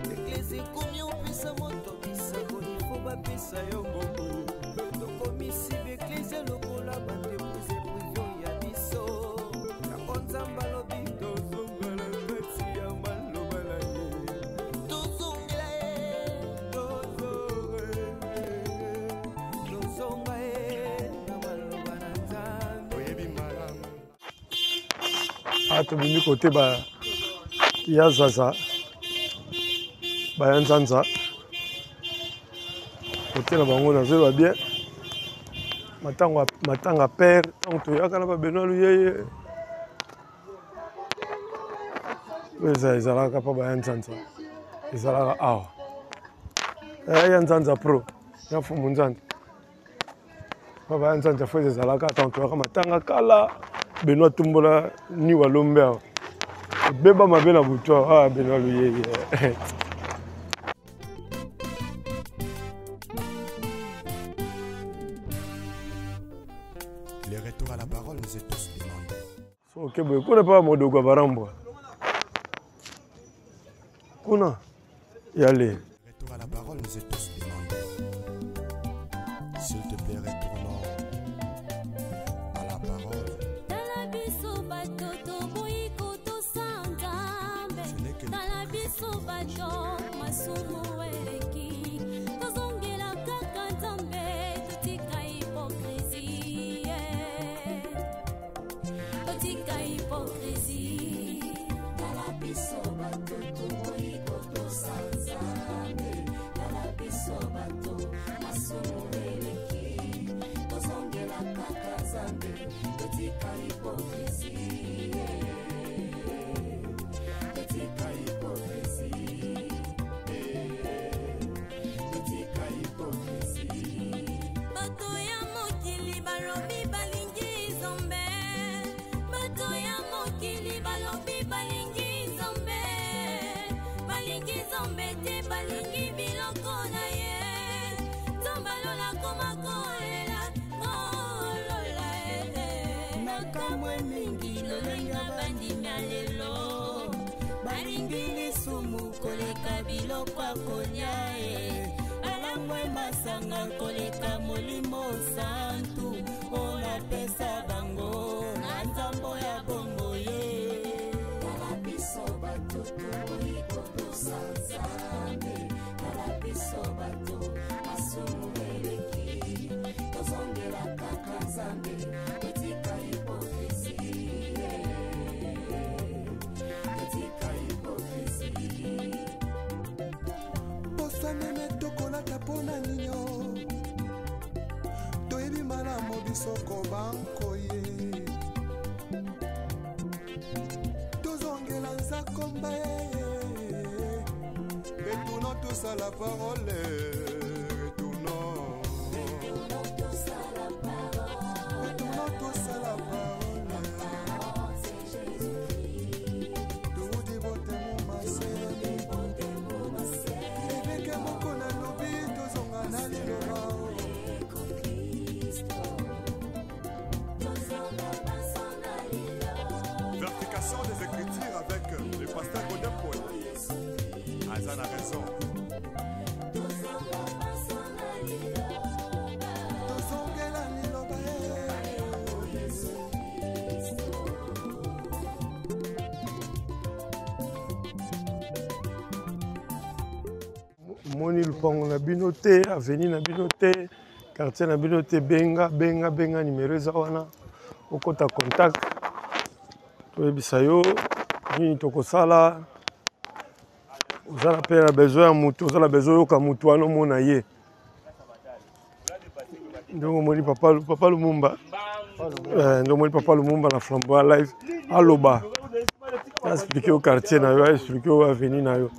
Eglise ekomi opesa moto bisengo, ifo bapesa yo mbongo. Tokomisi baeglise lokola baentreprise prive ya biso. Yango Nzambe alobi tozongela kati ya maloba na ye, tozongela ye, tozonga ye na maloba na Nzambe. Oyebi malamu. Awa tobimi kote ba ya Zaza, baya Nzanza, kote na bango nazoyeba bien matango, matanga père ntango toyaka na babenoit Luyeye, oyo ezalaka mpa baya Nzanza, ezalaka awa. Ya Nzanza pro ya Fumu Nzanza, mpa baya Nzanza fo ezalaka ntango toyaka matanga kala. Benoit tumbola ni walombe awa, ebeba mabe na butu awa. Ah, Benoit Luyeye. Le retour à la parole nous est tous demandé. So oke boye kuna mpa modogo ya barambwa kuna yale. Retour à la parole nous est tous demandé. S'il te plaît, retournons à la parole. Tala biso bato toboyi kotosa Nzambe. Ce n'est que Tala biso bato masumu eleki, tozongela kaka Nzambe, totika hypocrisie, totika hypocrisie. Tala biso bato toboyi kotosa Nzambe. Tala biso bato masumu eleki, tozongela kaka Nzambe, totika hypocrisie, totika hypocrisie, totika hypocrisie. Bato ya mokili balobi balingi Nzambe, bato ya mokili balobi balingi Nzambe, balingi Nzambe te, balingi biloko na ye. Nzambe alola koma kolela kolola e. Nakamwe mingi lolenge bandimi ya lelo balingi lisumu koleka biloko ya kolia e, balangwe masanga koleka Molimo Santu oyo napesa bango na nzambo ya bombo ye. Tala biso bato toboyi kotosa Nzambe. Tala biso bato masumu eleki, tozongela kaka Nzambe, totika hypocrisie, totika hypocrisie. Posa meme tokolata mpo na ninyo, toyebi malamu biso kobankoye. Tozongela nzakomba ye. tous à la parole. Retournons. Retournons tous à la parole. Toudi botemo masele. Eveke moko nalobi tozonga na liloba. Vérification des Écritures avec le pasteur Godin Paul. Aza na raison. Tozongela liloba ye. Moni lupango na bino te, avenue na bino te, quartier na bino te, benga benga benga, numero eza wana, okota contact, toyebisa yo nini tokosala. Oza na mpe na besoin ya motu, oza na besoin oyoka motu wana, omona ye ndenge omoni papa, papa Lumumba, ndenge omoni papa Lumumba na Flamboyant Live, aloba, aexplike yo quartier na yo, aexplike yo avenue na yo.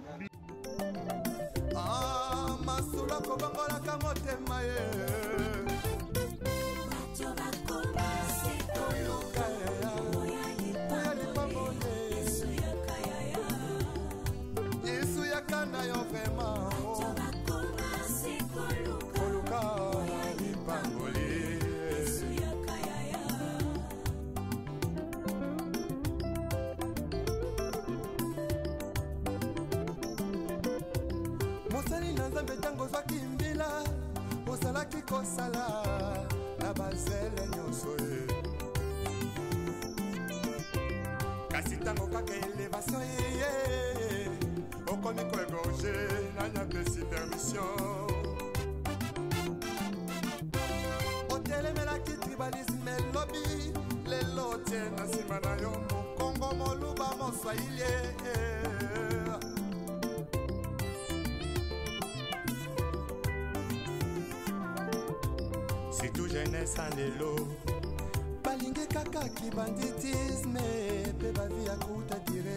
Ah, masolo akobongolaka motema ye. Koluka ya lipamboli. Yesu yaka na yo vraiment. Koluka lipamboli. Mosali na Nzambe, ntango ozwaki mbila, ozalaki kosala na bazele nyonso ye. Kasi ntango kaka elevation eye, okomi koegorge, nani apesi permission? Otelemelaki tribalisme, elobi lelo otie na nsima na yo mokongo, moluba, moswahili. Surtout jeunesse ya lelo balingi kaka kibanditisme mpe bavi ya kuta dire.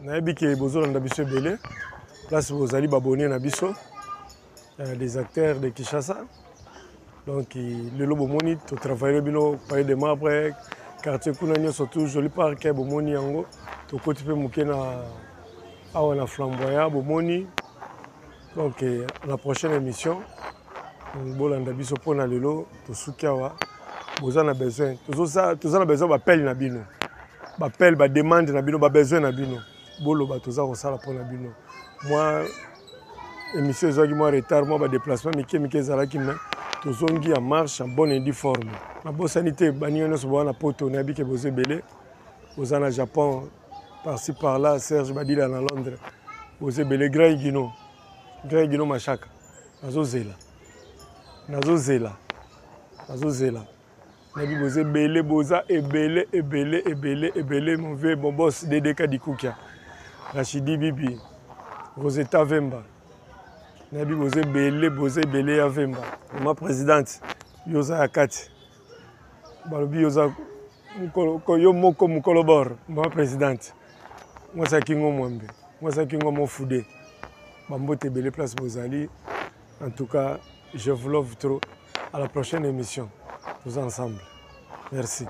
Nayebi ke bozolanda biso ebele place bozali, babone na biso, les acteurs de Kinshasa. Donc lelo bomoni totravaille bino Palais de Marbre, quartier kuna nyonso tu, joli parc, bomoni yango. Tokoti mpe moke na awa na Flamboyant, bomoni. Donc la prochaine émission bolanda biso. Mpona lelo tosuki awa. Boza na besoin, toza na besoin bapele na bino, bapele, bademande na bino, babesoin na bino, boloba, toza kosala mpona bino. Mwa émission ezwaki mwa retard, mwa badéplacement mike mike ezalaki, mais tozongi en marche en bonne et due forme. Nabosani te baninga nyonso boza na Poto, nayebi ke boza ebele, boza na Japon, par-ci par-là, Serge Badila na Londres, boza ebele. Grand Igino, Grand Igino Mashaka, nazozela, nazozela, nazozela. Nayebi boza ebele, boza ebele, ebele, ebele, ebele. Mon vieux, mon boss DDK Dikukia, Rachidi Bibi, Rosetta Vemba, nayebi boza ebele, boza ebele ya Vemba. Mama présidente, yo oza ya kati, balobi yo oza yo moko mokolo bor. Mama présidente, mwasi ya Kingo Mwambe, mwasi ya Kingo Mofude, bambote ebele place bozali. En tout cas, je vous love trop. À la prochaine émission, tous ensemble. Merci.